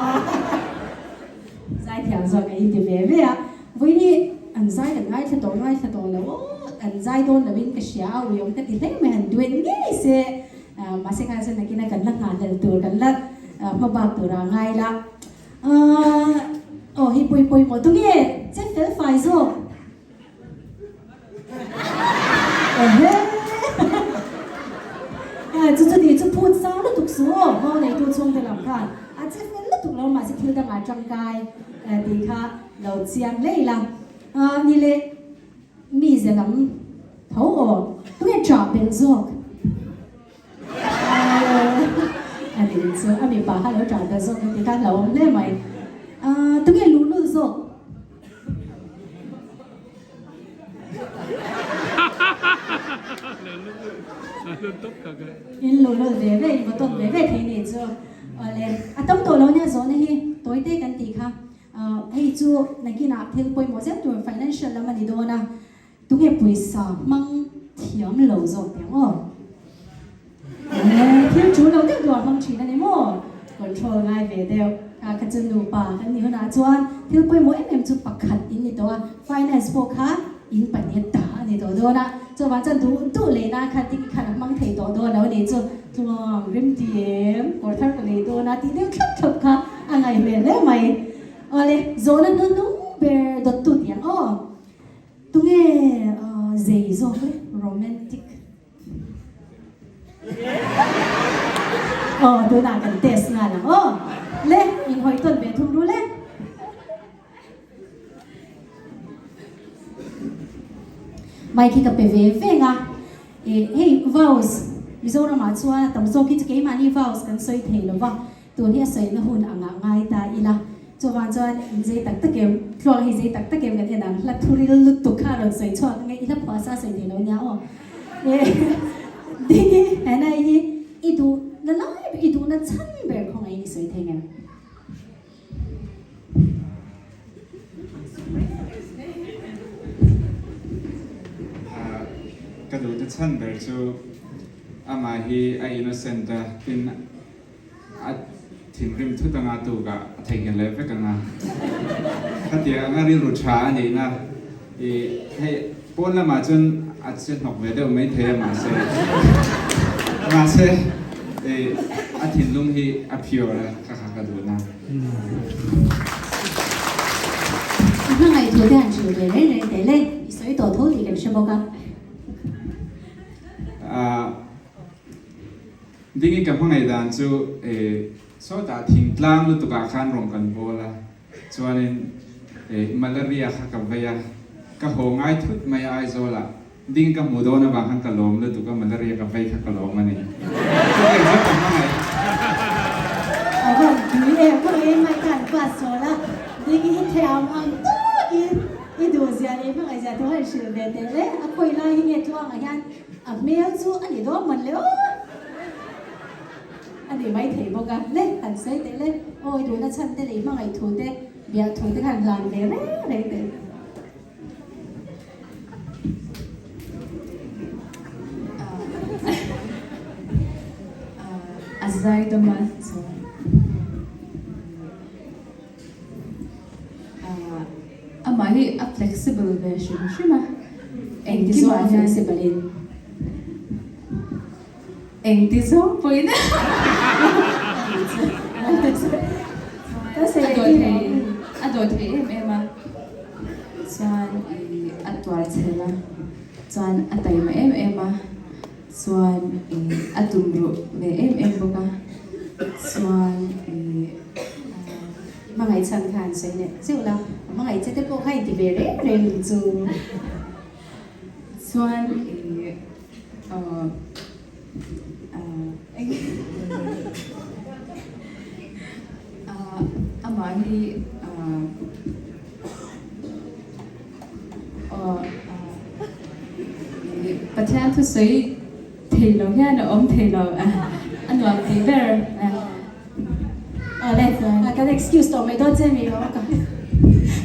zai thiam zawk a inti ve ve a. Vawiini an zai kan ngaithla tawh ngaithla tawh lo aw, an zai dawn lovin ka hria a, uiawm ka ti hle mai, han duet ngei se. Mahse khan chuan nakina kan la nghahhlel tur, kan la hmabak tur a ngai la. Aw hei pawi pawimawh tunge che fel fai zawk ehe chu chu ni chu phut sang lutuk su aw hmawng neitu chhungte lam khan a che fel lutuk lo mahse thil dangah tangkai tih kha lo chiang lei la ni leh mi ze lam tho aw tunge chah belh zawk. A ni chu a mipa kha lo ṭah ta zawk a ti kha hlauhawm hle mai. Tunge luhlul zawk? In luhlul ve ve, in vaw tawn ve ve thei ni chu. Awle, a tam tawh lo nia zawhna hi tawite kan tih kha. Hei chu nakinah thil pawimawh zeuh tur financial lam a ni dawn a. Tunge pawisa hmang thiam lo zawk teh ang aw? Thil ṭul lo deuh duh a hmang ṭhin a ni maw? Control ngai ve deuh. Kha kha chu nupa kan nih hunah chuan thil pawimawh em em chu pakhat in ni tawh a, finance pawh kha in pahnih ta a ni tawh dawn a, chuvang chuan duh duh lehna kha ding khan a hmang thei tawh dawn lo a ni chu tluang rim ti em kawr thar ka lei dawn a tih deuh thlap thlap kha a ngaihmel hle mai. Awle, zawhna hnuhnung ber dawttu tih ang aw. Tunge zei zawk le? Romantic. Aw, tunah kan test nghal ang aw. Le, inhawi tawn ve thung ru le. Mic hi ka pe ve veng a. E, hei vows, Mizoramah chuan a tam zawk hi chu keimahni vows kan sawi thei lo va. Tun hi a sawina hun angah ngai ta ila, chuvang chuan in zei tak tak em, tluang hi zei tak tak em kan en ang, hla thuril lutuk kha a rawn sawi chhuak ang e, i hla phuah sa sawi thei lo nia aw. Ding hi, Hannah hi i duh na lai ber, i duh na chhan ber khawngaih in i sawi thei ngem? Ka duh na chhan ber chu amah hi a innocent a, tin A thinrim thut anga tukah a theihnghilh leh vek anga. Khatiang anga rilru tha a nihna i hei pawn lamah chuan a che hnawk ve deuh mai thei a mahse mahse i a thinlung hi a pure a kha kha ka duhna. hmangaih thu te han hrilh ve reng reng teh le, i sawi tawh tho tih kan hre bawk a. Dingi ka hmangaih dan chu sawtah thingtlang lutukah khan rawn kan bawl a, chuanin malaria kha ka vei a, ka haw ngai thut mai a Aizawlah. Ding ka hmuh dawn avang khan ka lawm lutuk a, malaria ka vei kha ka lawm a ni. Chutiang chuan ka hmangaih. A van tui em hmangaih in hmangaih khan class chawl a, ding hi thiam ang takin i duh zia leh i hmangaih zia thu han hrilh ve teh le. A khawi lai hi nge tluangah hian a hmel chu a ni dawn mawn le aw. A ni maithei bawk a, le han sawi teh le. Aw i duhna chhan te leh i hmangaih thu te, biah thu te khan hlan ve reng reng teh. A zai dawm a chuan amah hi a flexible ve hrim hrim a, engkim ah hian flexible in engti zawng pawhin a a dawh thei em em a. Chuan ih a tuar chhel a, chuan a taima em em a, chuan ih a tum ruh ve em em bawk a, chuan ih Hmangaih chhan kha an sawi leh zeuh la, a hmangaih che te pawh kha inti ve reng reng ang chu. Chuan ih aw eng amah hi Pathian thusawi thei lo hian a awm thei lo a nuam tih ber. Awle, kan excuse tawh mai dawn che mi aw ka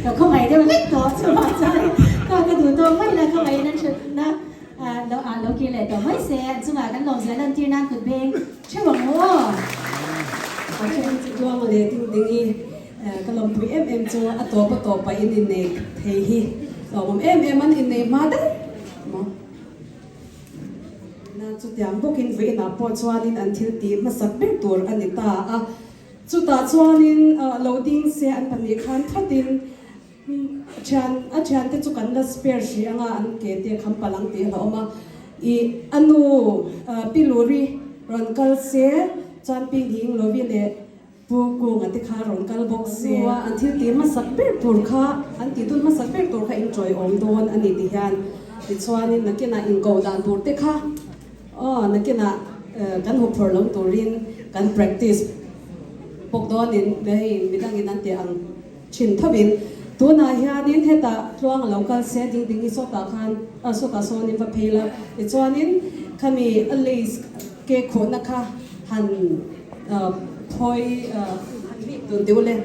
ka khawngaih deuh hlek tawh chuvang chuan ka ka duh tawh mai la khawngaih in an hrilhna lo ah lo kir leh tawh mai se an chungah kan lawmzia lantir nan kut beng theuh ang u aw. A then chu duang leh ding ding i ka lawmpui em em chu a tawp a tawp ah in innei thei hi lawmawm em em an innei hma daih maw. Na chutiang bawkin vawiinah pawh chuanin an thil tih hmasak ber tur a ni ta a, chutah chuanin lo ding se an pahnih khan thatin thian a thiante chu kan la spare hrih anga an ke te kham palh ang tih a la awm a, ih a nu Pi Luri rawn kal se chuan Pi Nghing Lovi leh Pu Kunga te kha rawn kal bawk se a, an thil tih hmasak ber tur kha, an tih dun hmasak ber tur kha in ṭawiawm dawn a ni ti hian tichuanin nakinah inkoh dan tur te kha aw nakinah kan huphurh lo turin kan practice bawk dawnin hei midangin an tih ang thin thovin tunah hianin hetah tluang a lo kal se ding ding hi sawtah khan sawtah sawnin va phei la tichuanin khami a lace ke khawhna kha han Thawi han hlip dun deuh le.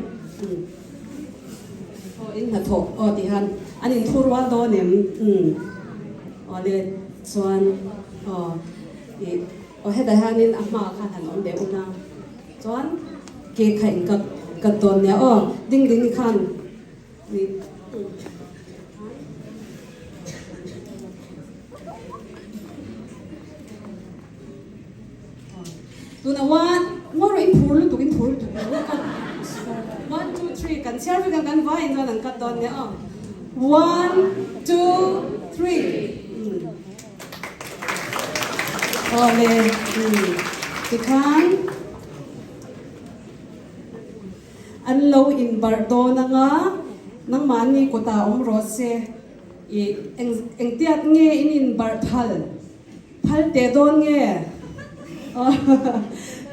Aw in hnathawk aw ti han an in thu rual dawn em? Umm aw le chuan aw ih aw hetah hianin a hmaah khan han awm leh un a chuan ke kha in cut cut dawn nia aw ding ding ni khan ih. Tuna one ngawr in phur lutuk in phur lutuk lo ka one two three kan chhiar vek ang kan vai in chuan an cut dawn nia aw one two three awle tikhan an lo in barh dawn anga nangmahni kutah awm rawh se i eng engtiat nge in in barh phal. Phal teh dawn nge?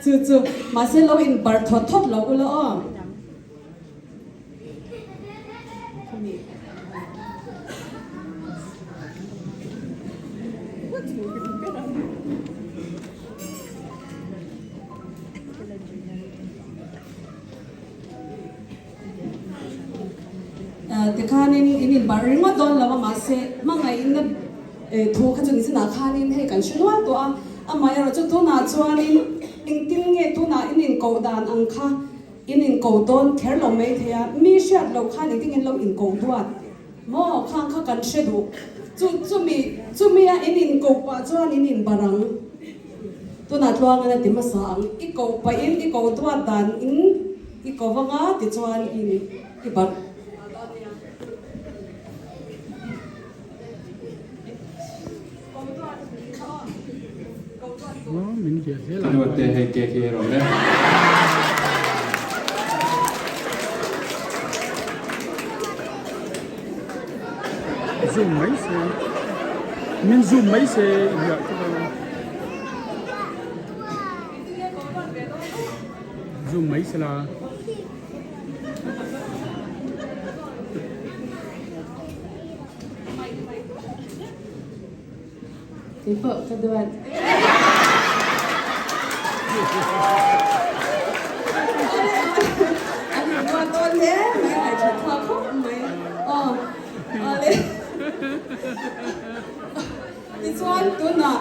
Chu chu mahse lo in barh thawt thawt lo ula aw. Tikhanin in inbarh ringawt dawn lo a mahse hmangaihna thu kha chu nizinah khanin hei kan hre nual tawh a, amaherawhchu tunah chuanin engtin nge tunah in inkoh dan ang kha in inkoh dawn kher lo mai thei a, mi hriat loh khan engtin nge in lo inkoh duat maw khang kha kan hre duh chu chumi chumia in inkoh pah chuan in inbarh ang. Tunah tluangin a ti hmasa ang, i koh pahin i koh duat dan in i ko vang a tichuan in i barh. Ka duat te hei cake hi ei rawh le. Zoom mai se min zoom mai se inhiah chu ka zoom mai se la. Keipawh ka duat. An in duat dawn hle mai, ngaihṭhat thlak khawp mai. Aw, awle. Tichuan tunah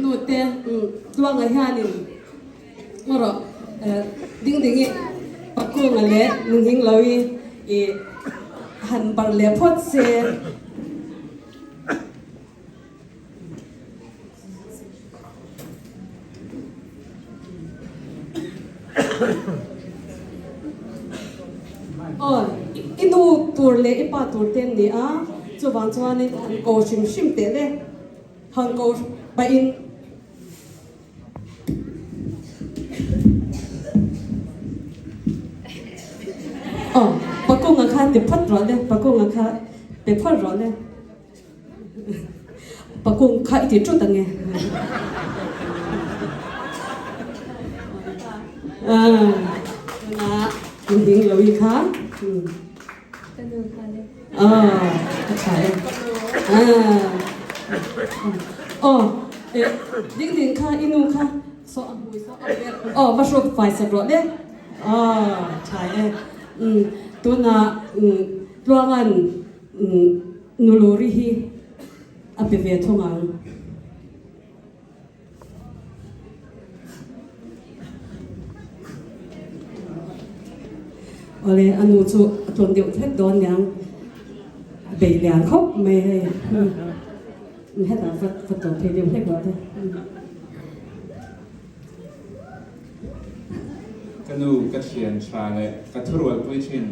nute Tluanga hianin erawh ding ding i Pakunga leh Nunghinglohi i han barh leh phawt se. Aw, i nu tur leh i pa tur te an ni a, chuvang chuanin han ko hrim hrim teh le, han ko pahin. Aw, Pakunga kha ti phawt rawh le, Pakunga kha pe phawt rawh le. Pakung kha i ti ṭut ang e. Tunah in ding lo i kha. Ka nu kha le. A ṭha e. Aw, ding ding kha i nu kha saw a hmui saw a ber. Aw, va hruk fai sat rawh le. A ṭha e. Tunah Tluangan Nuluri hi a pe ve thung ang. Awle, a nu chu a tlawn deuh hlek dawn niang, a bei lian khawp mai hei. Hetah va va tawp thei deuh hlek rawh te. Ka nu ka thian tha leh ka thurualpui thin.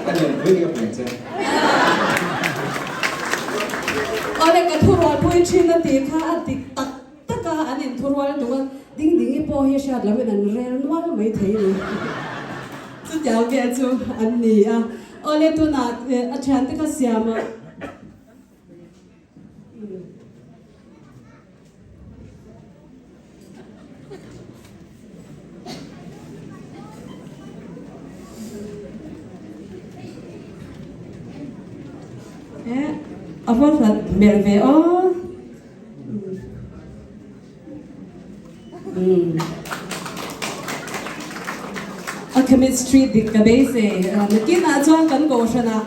A lianpui ka peng che. Awle ka thurualpui thin a tih kha a dik tak tak a, an inthurual duh a, ding ding i pawh hi hriat loin an rel nual mai thei ni. Chutiang vel chu an ni a. Awle tunah a thiante ka siam a. A va hlat hmel ve aw. A chemistry dik ka beisei. Nakinah chuan kan kohhranah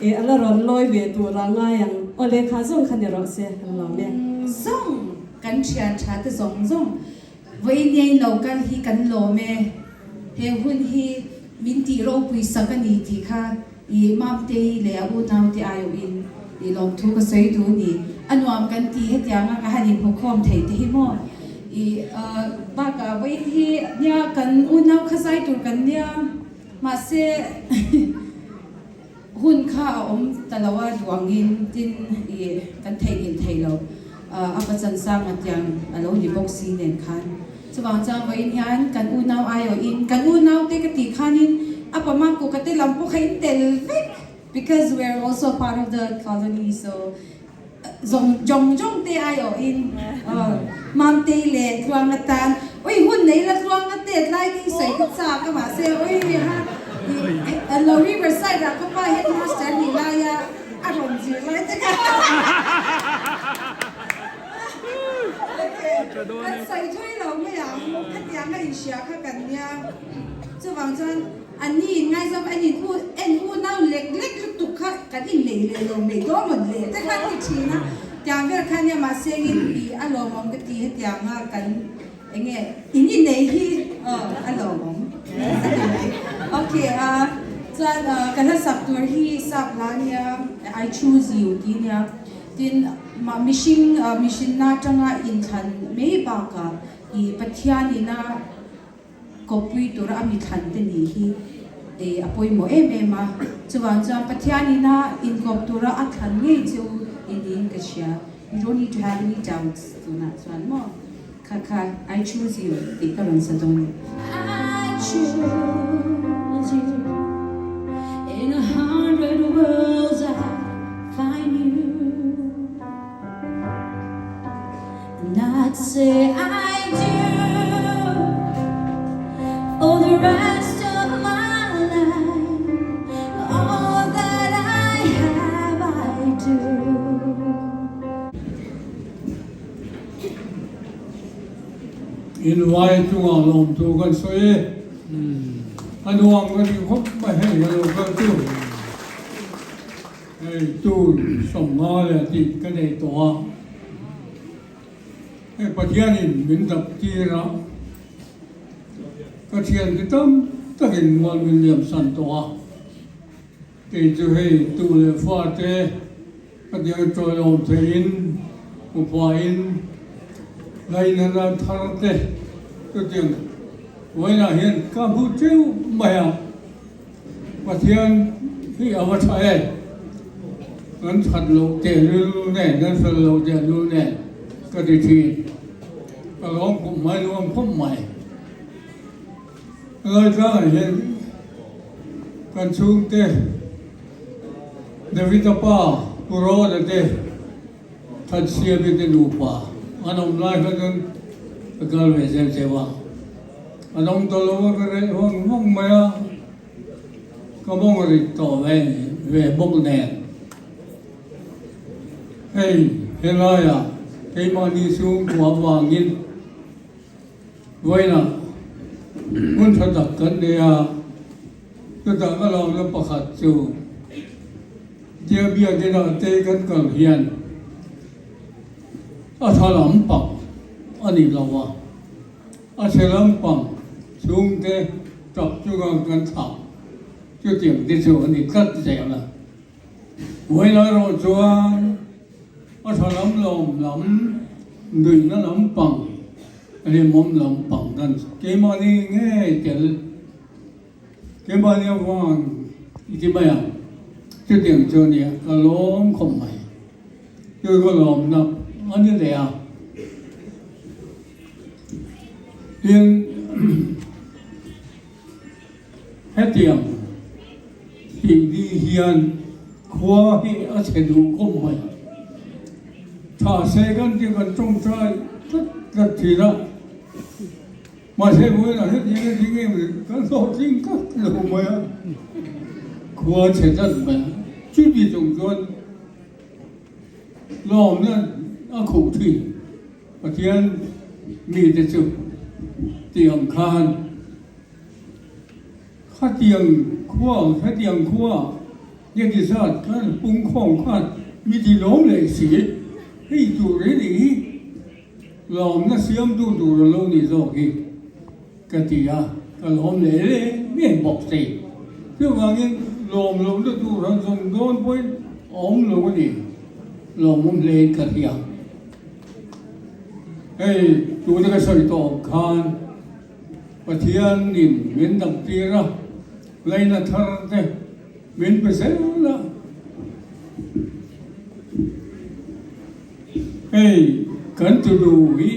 E a la rawn lawi ve tur a ngai ang. Aw lehkha zawng kha ni rawh se, kan lawm e. Zawng kan thian tha te zawng zawng vawiin lo kal hi kan lawm e. He hun hi min tih ropui sak a ni tih kha i Mamtei leh a unaute aiawhin i lawmthu ka sawi duh a ni. A nuam kan ti hetianga ka han inhmukhawm thei te hi maw i bakah vawiin hi nia kan unau kha zai tur kan nia mahse Hun kha a awm ta lo a duangin tin i kan theihnghilh thei lo a pachan sang a tiang a lo ni bawk si nen khan. Chuvang chuan vawiin hian kan unau aiawhin kan unau te ka tih khanin a pama kuka te lam pawh kha in tel vek because we are also part of the colony so zawng jawng jawng te aiawhin Mamtei leh Tluanga tan ui hun nei la Tluanga te tlai te hi sawi ka chak a mahse ui ha i lo riverside ah ka pa headmaster nih laia a rawn zir lai te kha kan sawi thui lo mai ang khatiang a inhria kha kan nia chuvang chuan An ni in ngaizawm an in u en unau lek lek lutuk kha kan in nei leh lo mai dawn rawn leh te khan ti thin a, tiang vel khan nia mahse engin i a lawmawm ka ti hetiang a kan enge in in nei hi aw a lawmawm a ti mai ok a chuan ka hla sak tur hi sap hla nia I choose you tih nia tin mihring mihrinna atanga inthlan mai bakah i Pathian ina Kawppui tura a mithlan te nih hi a pawimawh em em a, chuvang chuan Pathian ina inkawp tura a thlan ngei chu i niin ka hria. You don't need to have any doubts tunah chuan maw kha kha I choose you tih ka rawn sa dawn. I choose you in a hundred worlds I find you and I'd say I do for the rest of my life all that I have I do. In vai chungah lawmtu kan sawi e. A nuam ka ti khawp mai hei ka lo kal chu. Hei tur 50 leh tih ka nei tawh a. Hei Pathianin min dap tir a, ka thiante tam takin mual min liam san tawh a. Kei chu hei tu leh fate ka tiang tawilawm theihin upain ngainana thar te chutiang vawiinah hian ka hmu teuh mai a. Pathian hi a va tha e, kan that loh tehlul nen, kan fel loh tehlul nen ka ti thin. Ka lawm khawp mai, nuam khawp mai. Helai tlangah hian kan chhungte David-a pa Pu Rawla te Thatsiami te nupa an awm lai kha chuan ka kal ve zeuh zeuh a, an awm tawh lo a ka reh vang vang mai a, ka mawng rit tawh ve ve bawk nen. Hei helaiah keimahni chhungkua avangin Vawiinah hmun tha tak kan nei a, chutah ka lawmna pakhat chu tia biakinah te kan kal hian a tha lampang a ni lo a, a chhe lampang chhungte tap chunga kan thlah chutiang te chu a ni tlat zel a. Vawiinah erawh chuan A tha lam lawm lam, nuihna lampang, rimawm lampang kan keimahni ngei tel, keimahni avang i ti mai ang, chutiang chu a nia, ka lawm khawp mai, chu ka lawmna a ni leh a. Tin, Hetiang tih ni hian khua hi a chhe duh khawp mai. Tha se kan ti kan tawngtai tlat tlat thin a, mahse vawiinah hetiang a ding em kan hlawhtling tlat lo mai a, khua a chhe tlat mai a. Chuti chung chuan lawmna a khuh thin. Pathian mite chu tih ang khan. Khatiang khua, hetiang khua nge ti zat khan pungkhawm khan mi ti lawm leh si, hei tur hi nih hi lawmna siamtu tur a lo ni zawk hi ka ti a, ka lawm leh leh ngei bawk si. Chuvangin lawm lohna tur han zawng dawn pawhin a awm lo a ni, lawmawm hlein ka hria. Hei tuna ka sawi tawh ang khan. Pathianin min damtir a, laina thar te min pe zel a. Hei kan tudu hi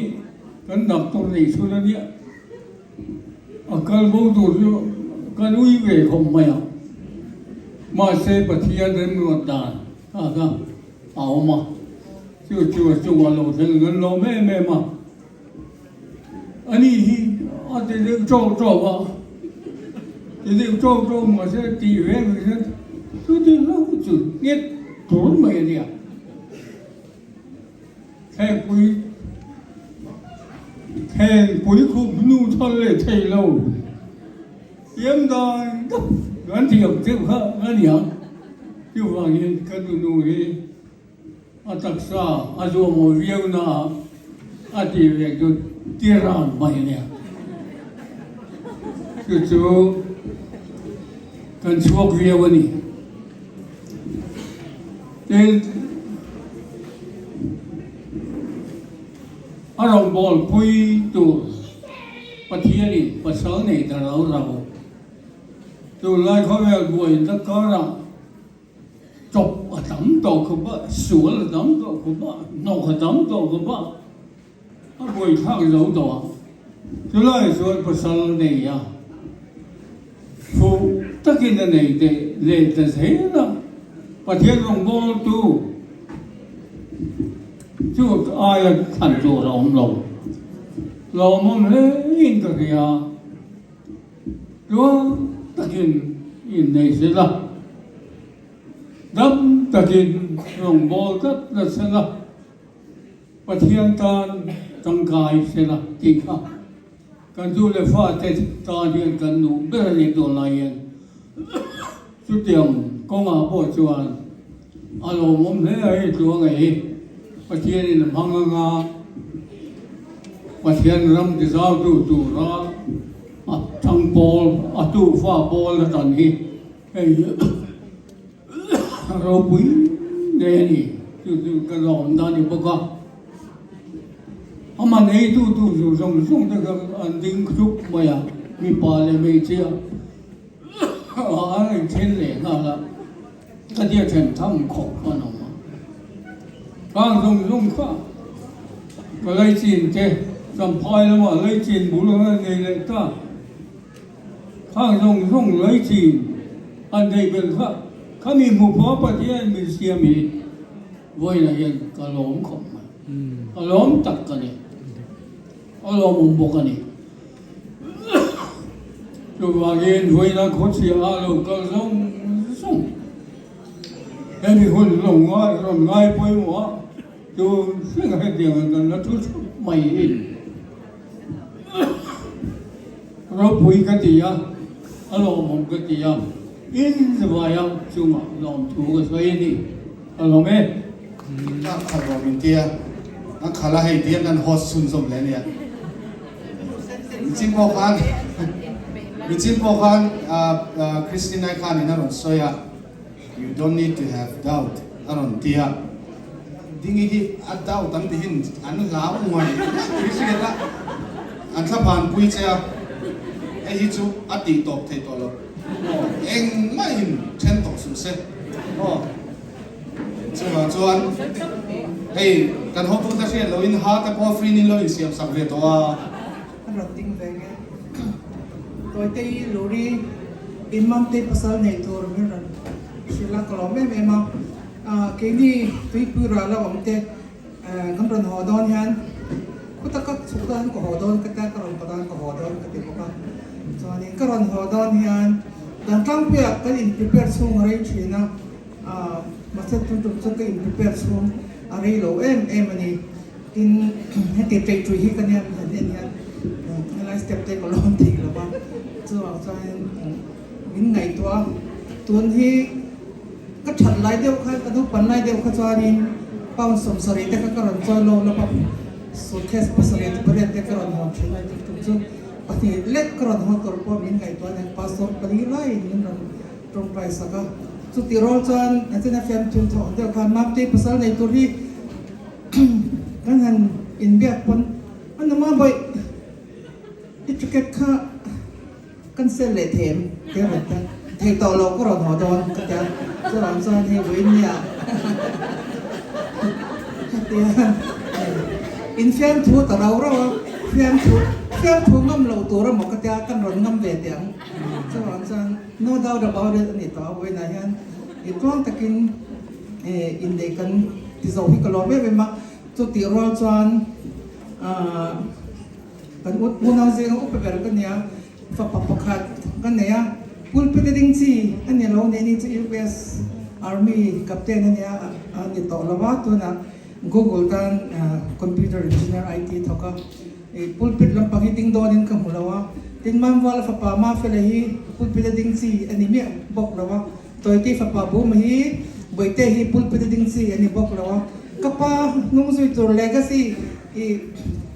kan doctor nei chhun a nia, a kal bo tur chu kan ui ve khawp mai a, mahse Pathian remruat dan kha kha a awm a, chu chu a chungah lo thleng kan lawm em em a. Ani hi a ti deuh tawk tawk a, ti deuh tawk tawk mahse tih ve ve hian chuti hlauh chu nghet tur mai a nia. Thlengpui thlengpui khup hnu thal leh thei lo tiam dan dap kan thiam deuh kha a nia. Chuvangin ka nunu hi. A taksa a zuam viau na ah a ti ve chu tiran mai a nia. Chu chu kan chhuak viau a ni. Tin, a rawngbâwl pui tur Pathianin pasal nei ta rau rau. Tunlai khawvel buaina karah chawp a. tam tawh khawp a, sual a tam tawh khawp a, hnawk a tam tawh khawp a, a buaithlak zo tawh a. Chulai chuan pasal nei a, fuh takin a nei teh leh ta zel a, Pathian rawngbawltu chu aia thlan tur a awm lo. Lawmawm hlein ka hria. Tluang takin innei sela, dam takin rawngbâwl tlat la sela, Pathian tân tangkai sela tih kha kan nu leh fate tân hian kan duh ber a ni tunlai hian. Chutiang kawngah pawh chuan a lawmawm hle a hei tluang ei Pathianin a hmang anga Pathian ram tizautu tura a thang pawl a tufa pawl a tan hi hei hi ropui hle a ni. Chu chu ka lawm dan a ni bawk a. Amah neitu tu chu zawng zawng te kha an ding hlup mai a, mipa leh hmeichhia. A inthen leh nghal a, ka tia then tham khawp a ni awm a. Kang zawng zawng kha ka laichin te Champhai lamah laichin bul a nei leh ta. Khang zawng zawng laichin an neih belh kha khami hmu pawh Pathian min siam hi vawiinah hian ka lawm khawp mai. Ka lawm tak ka ni. A lawmawm bawk a ni. Chuvangin vawiina khawchhia a lo kal zawng zawng hemi hun lo ngai rawn ngai pawimawh a, chu hring hetiang an kan la thu thup mai hi ropui ka ti a, a lawmawm ka ti a, in zavaia chungah lawmthu ka sawi a ni. Ka lawm e. Ka khalh rawh min tia, a khalh a hei tiang kan host chhunzawm leh ania. Michim pawh khan Michim pawh khan Christina khanin a rawn sawi a, you don't need to have doubt a rawn ti a. Dingi hi a doubt an tihin an hlau nguai tih hriat a, an thlaphan pui che a, hei hi chu a tih tawp thei tawh lo. Engmah in then tawh suh se. Aw. Chuvang chuan hei kan hotute hriat loin ha te pawh free in lo insiam sak ve tawh a. A rawn ding ve nge. Tawite i Luri Inmamte pasal nei tur min rawn hrilh a, ka lawm em em a. Keini tuipui ral a awm te kan rawn haw dawn hian khuta ka chhuk dawn ka haw dawn ka tia ka rawn pa dawn ka haw dawn ka ti bawk a. Chuanin ka rawn haw dawn hian dan tlangpuiah kan in prepare chhung a rei thin a. Mahse tun tum chu ka in prepare chhung a rei lo em em a ni. Tin, heti ṭei ṭui hi ka nia min han en hian helai step te ka lawn thei lo va, chuvang chuanin min ngaihtuah a. Tun hi ka ṭhat lai deuh khan ka naupan lai deuh kha chuanin pound 70 te kha ka rawn chawi lo lawp a, suitcase pasarih te pariat te ka rawn hawn ṭhin a, tun tum chu pahnih lek ka rawn hawn tur pawh min ngaihtuah a ni. Pastor pali laiin min rawn Tawngtai sak a, chutih rual chuan Athena fiam thil thawh deuh khan Mamtei pasal nei tur hi kan han inbiak pawn a numa bawih i ticket kha cancel leh thei em tia rawn ta thei tawh loh ka rawn haw dawn ka tia chuvang chuan hei vawiin nia tia infiamthu ta rau rau a fiamthu fiamthu ngam loh tur emaw ka tia kan rawn ngam ve teh ang chuvang chuan No doubt about it a ni tawh a, vawiinah hian i tluang takin inneih kan ti zo hi ka lawm em em a, chutih rual chuan kan unau zinga upa ber ka nia, fapa pakhat ka nei a, pulpit a ding chi a ni lo nih ni chu US Army Captain a nia a ni tawh lo a, tunah Google tan Computer Engineer IT thawk a. Pulpit lampang hi ding dawnin ka hmu lo a, tin Mamvuala fapa Mafela hi pulpit a ding chi a ni miah bawk lo a, Tawite fapa Buma hi Bawihte hi pulpit a ding chi a ni bawk lo a, ka pa hnung zui tur legacy i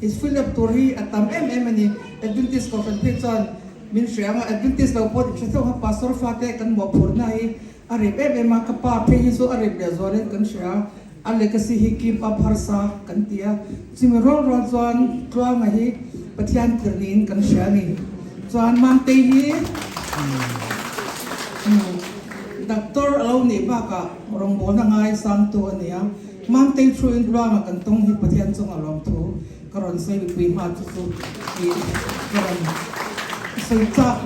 i fill up tur hi a tam em em a ni. Adventist Kohhran phei chuan min hria ang a, Adventist lo pawh hre theuh a, Pastor fate kan mawhphurhna hi a rep em em a, ka pa phei hi chu a rep leh zualin kan hria a. A legacy hi keep up harsa kan ti a, chumi rual rual chuan Tluanga hi Pathian tir niin kan hria a ni. Chuan Mamtei hi Doctor a lo nih bakah rawngbawlna ngai sangtu a ni a, Mamtei thu in Tluanga kan tawng hi Pathian chunga lawmthu ka rawn sawi mipui hma chu chu i ka rawn sawi chak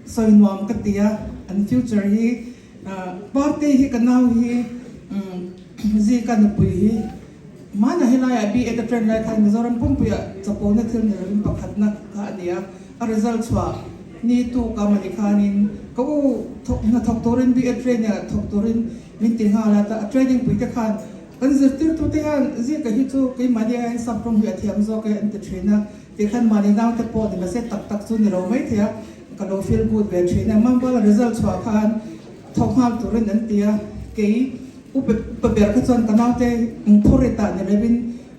sawi nuam ka ti a, an future hi Partei hi ka nau hi Zika nupui hi hmanah helaiah BA ka train lai khan Mizoram pumpuiah chapona thil ni lovin pakhatna kha a ni a, a result chhuah ni tu ka mani khanin ka u hna thawk turin BA training ah thawk turin min ti nghal a, a training pui te khan kan zirtirtute hian Zika hi chu keimahni aiin sap rawng hi a thiam zawk e an ti thin a, tikhan mahni naute pawh ni mahse tak tak chu ni lo maithei a, ka lo feel good ve thin a, Mangbuala result chhuah khan thawk nghal turin an ti a, kei upa ber kha chuan ka naute phur rit ah ni lovin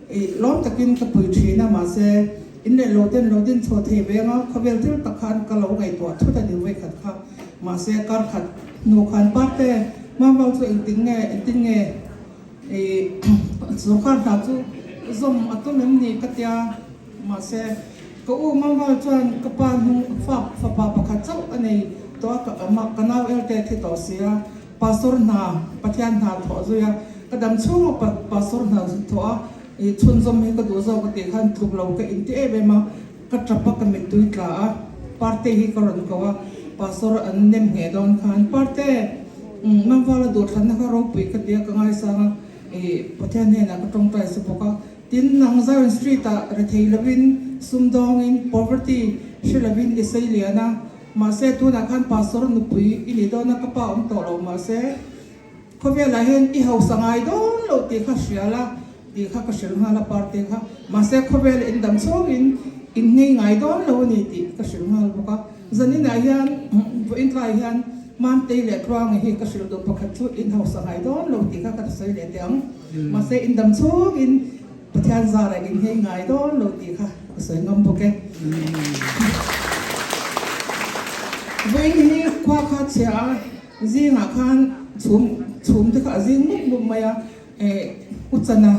ih lawm takin ka pui thin a, mahse in leh lo ten lo din chhuah thei ve anga khawvel thil tak khan ka lo ngaihtuah thut a ni vawikhat kha, mahse kar khat hnu khan parte Mangbual chu engtin nge engtin nge ih sorkar hna chu zawm a tum em ni ka tia. Mahse, ka u Mangval chuan ka pa hnung fap fapa pakhat chauh a nei tawh a, ka nau elte thi tawh si a, Pastor hna, Pathian hna thawh zui a, ka dam chhunga Pastor hna thawh a, i chhunzawm hi ka duh zawk a tih khan tluk lo ka inti em em a, ka tap a, ka mittui tla a, Parte hi ka rawn ko a, Pastor an nem ngheh dawn khan, Parte, Mangvala duhthlanna kha ropui ka ti a, ka ngaisang a, i Pathian hnenah ka tawngtai sa bawk a, Tin, nang Zion Street ah rethei lovin, sumdawngin, poverty hre lovin i sei lian a. Mahse, tunah khan pastor nupui i nih dawn a, ka pa awm tawh lo. Mahse, khawvelah hian i hausa ngai dawn lo tih kha hria la, tih kha ka hrilh nghal a party kha. Mahse, khawvela in dam chhungin in nghei ngai dawn lo a ni tih ka hrilh nghal bawk a. Zaninah hian, vawiin tlaiah hian Mamtei leh Tluangi hi ka hrilh duh pakhat chu in hausa ngai dawn lo tih kha ka sawi leh teh ang. Mahse in dam chhungin Pathian zarah in nghei ngai dawn lo tih kha ka sawi ngam bawk e. Vawiin hi khua kha chhia a, zingah khan chhum chhum te kha a zing mup mup mai a, eh Uchana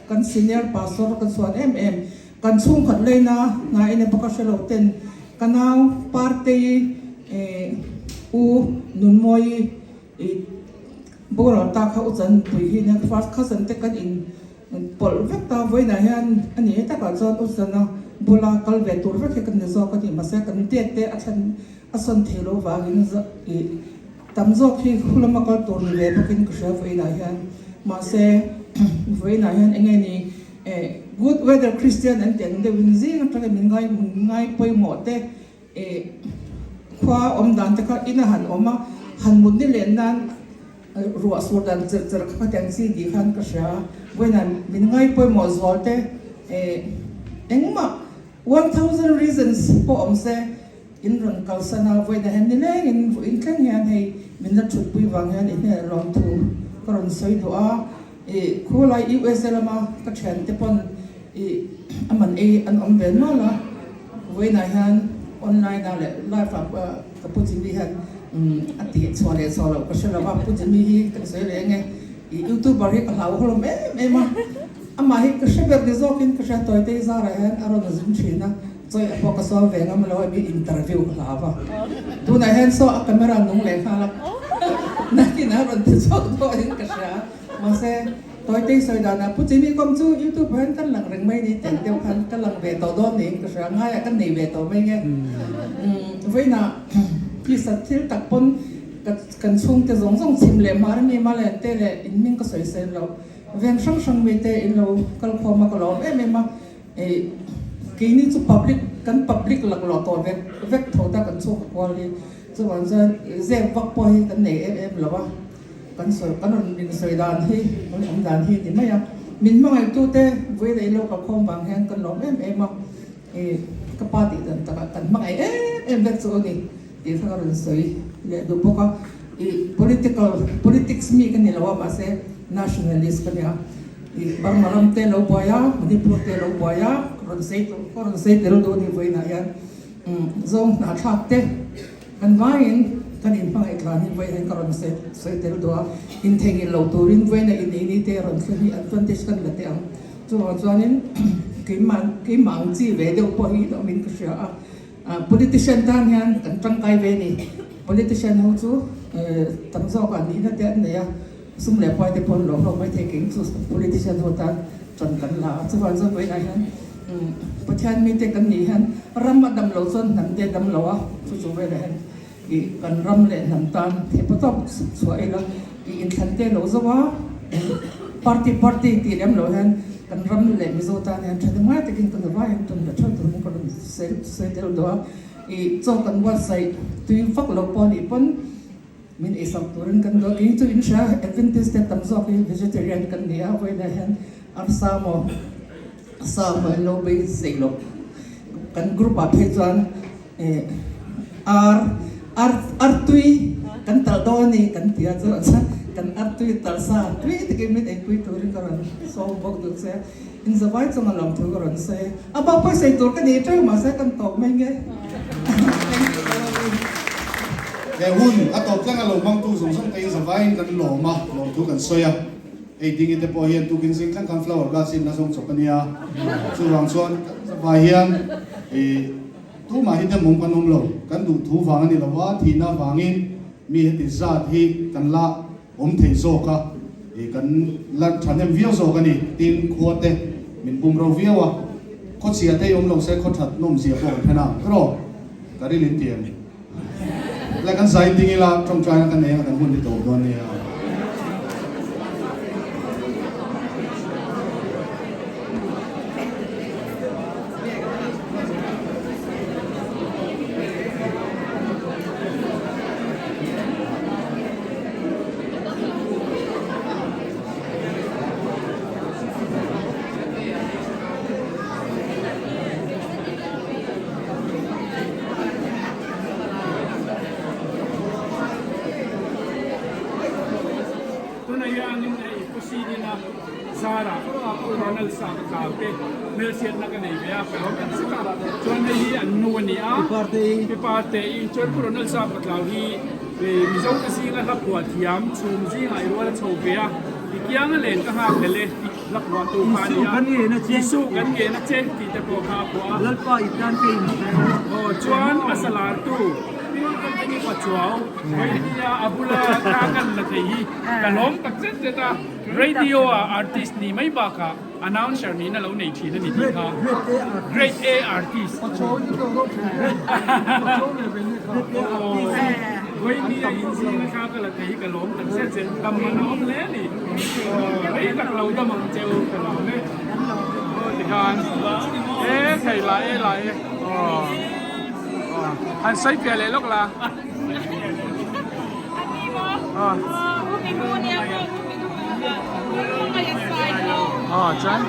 kan senior pastor ka chhuan em em, kan chhungkhat leina hna ene bawk a hrelo ten ka nau Partei eh u Nunmawii I boral ta kha u chan pui hi nia first cousin te kan in pawlh vek ta vawiinah hian a ni takah chuan u chana bula kal ve tur vek hi kan ni zawk a ni mahse kan date te a thlen a sawn thei lo vangin i tam zawk hi khu lama kal tur ni ve bawkin ka hria vawiinah hian mahse vawiinah hian eng nge ni good weather Christian an tih ang deuhin zing atangin min ngai ngai pawimawh te I khua awm dan te kha in a han awm a, han mut ni len nan ruah sur dan cherh cherh kha khatiang chi tih khan ka hria a, vawiinah min ngai pawimawh zual te engmah 1000 reasons pawh awm se in rawn kalsan a, vawiinah hian nilengin vawiin thleng hian hei min la thutpui vang hian i hnenah lawmthu ka rawn sawi duh a, i khulai USA lama ka thiante pawn i a man ei an awm ve nual a. Vawiinah hian online ah leh live ah pawh ka Pu Jimmy hian a tih chhuah leh chhuah loh ka hre lo va, Pu Jimmy hi ka sawi leh eng e, i youtuber hi ka hlauhawlawm em em a, amah hi ka hre ber ni zawkin ka hria, Tawitei zarah hian a rawn zin thin a, chawi a pawh ka sawi ve ngam lo a, mi interview ka hlau a, tunah hian saw a camera nung leh nghal a, nakin a rawn ti chhuak dawhin ka hria, mahse. Tawitei sawi danah Pu Jimmy kawm chu YouTube ah hian kan lang reng mai ni tih deuh khan ka lang ve tawh dawn niin ka hria, ngaiah kan nei ve tawh mai nge. Vawiinah Pisa thil tak pawn kan chhungte zawng zawng chhim leh hmar mi Malen te leh in hming ka sawi sen lo veng hrang hrang mi te in lo kal khawm a ka lawm em em a, keini chu public kan public laklawh tawh vek vek tho ta kan chhungkaw kual hi chuvang chuan zep vak pawh hi kan nei em em lo a. Kan sawi kan rawn min sawi dan hi kan awm dan hi ni mai a, min hmangaihtu te vui leh ilo kal khawm vang hian kan lawm em em a, ih ka pa tih dan takah kan hmangaih em em vek chu a ni tih kha ka rawn sawi leh duh bawk a, ih political politics mi ka ni lo a mahse nationalist ka nia, ih Burma ram te lo buai a Manipur te lo buai a ka rawn sawi tur ka rawn sawi tel duh a ni vawiinah hian zawng hnahthlak te. Kan vaiin kan inhmangaih tlan hi vawiin ka rawn sawi tel duh a, intheihnghilh lo turin vawiina inei ni te rawn thleng hi advantage kan la teh ang. Chuvang chuanin keimah keimah ang chi ve deuh pawh hi awmin ka hria a, politician tan hian kan tangkai ve ni. Politician ho chu tam zawk ah nihna te an nei a, sum leh pai te pawh an lo hlawk mai thei keng chu politician ho tan tan kan la a. Chuvang chuan vawiinah hian Pathian mite kan nih hian ram a dam lo chuan hnam te a dam lo a, chu chu velah hian ih kan ram leh hnam tan theihpawh tawp chhuah ila ih inthlan te lo zo a, party party tih lem loh hian kan ram leh Mizo tan hian thahnem ngai takin kan vai hian tum la theuh turin ka rawn sawi tel duh a. I chaw kan buatsaih tui vak lo pawh anih pawn min eisak turin kan duh a, kei chu in hria Adventist te tam zawk hi vegetarian kan ni a, vawiinah hian arsa maw sa maw in lo bei zei loh kan group ah phei chuan ar ar artui kan talh dawn a ni kan ti a chuan kan artui talh sa tui takin min eipui turin ka rawn sawm bawk duh che a. Inzavai chunga lam thu ka rawn sawi a, a bak pawh sawi tur ka nei teuh mahse kan tawp mai nge. He hun a tawp tlenga lo hmangtu zawng zawng te inzavaiin kan lawm a, lawm thu kan sawi a. Hei Dingi te pawh hian tukin zing thleng khan flower glass in a zawng chawp a nia. Chuvang chuan kan zavai hian ih tumah hi demawm kan awm lo, kan duh thu vang a ni lo a, thihna vangin mi heti zat hi kan la Awm thei zawk a, ih kan la thahnem viau zawk a ni, tin khua te min pum ro viau a, khaw chhia te hi awm lo se khaw that nawm zia pawh kan then a, rawh ka ril in ti em? Le kan zai ding ila tawngtaina kan nei anga kan hun hi tawp dawn nia. Tuna hianin hei Pusidina zara Ronald sa ka tlau te hmelhriatna ka nei ve a ka lo en zet a chuan hei hi an nu a ni a Pi Parte i chuan Pu Ronald sa ka tlau hi Mizo te zinga hla phuah thiam chhum zingah i rual a chho ve a i kianga len ka nghak hlel e hla phuah tu kha a ni a Isu kan ngen a che tih te pawh kha a phuah a Lalpa i tan ka inhre aw chuan a salar tu Pi Company Pachuau Vawinia a bula thla kan la thei hi ka lawm tak zet zet a Radio ah artist nih mai bakah announcer nihna lo nei thin a ni tih kha Grade A artist Vawinia inzinga thla ka la thei hi ka lawm tak zet zet dam man a awm hle a ni rei tak lo dam ang cheu ka lawm e aw tikhan e thei la e la e aw han sawi piah leh lawk la. Oh, chuan?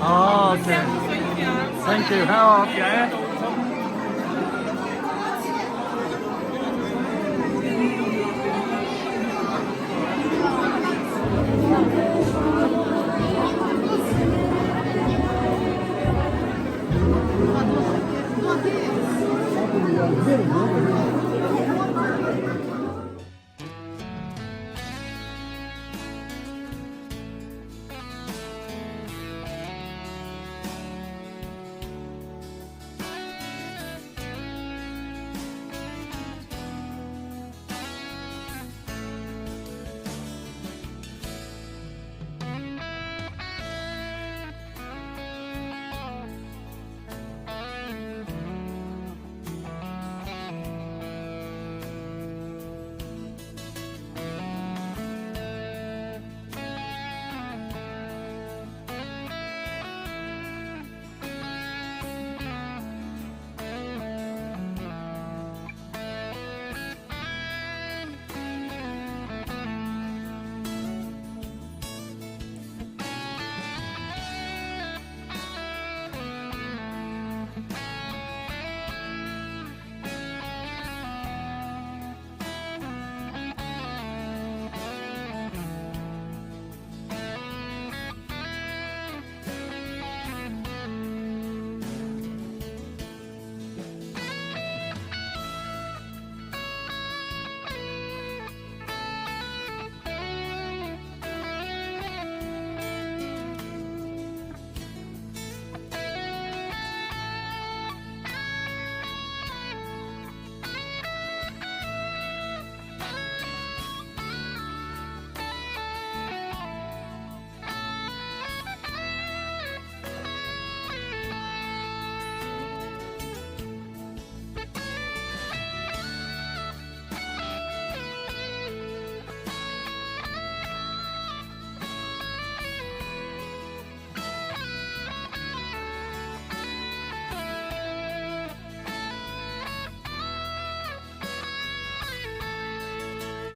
Oh, okay. Thank you. Oh, okay.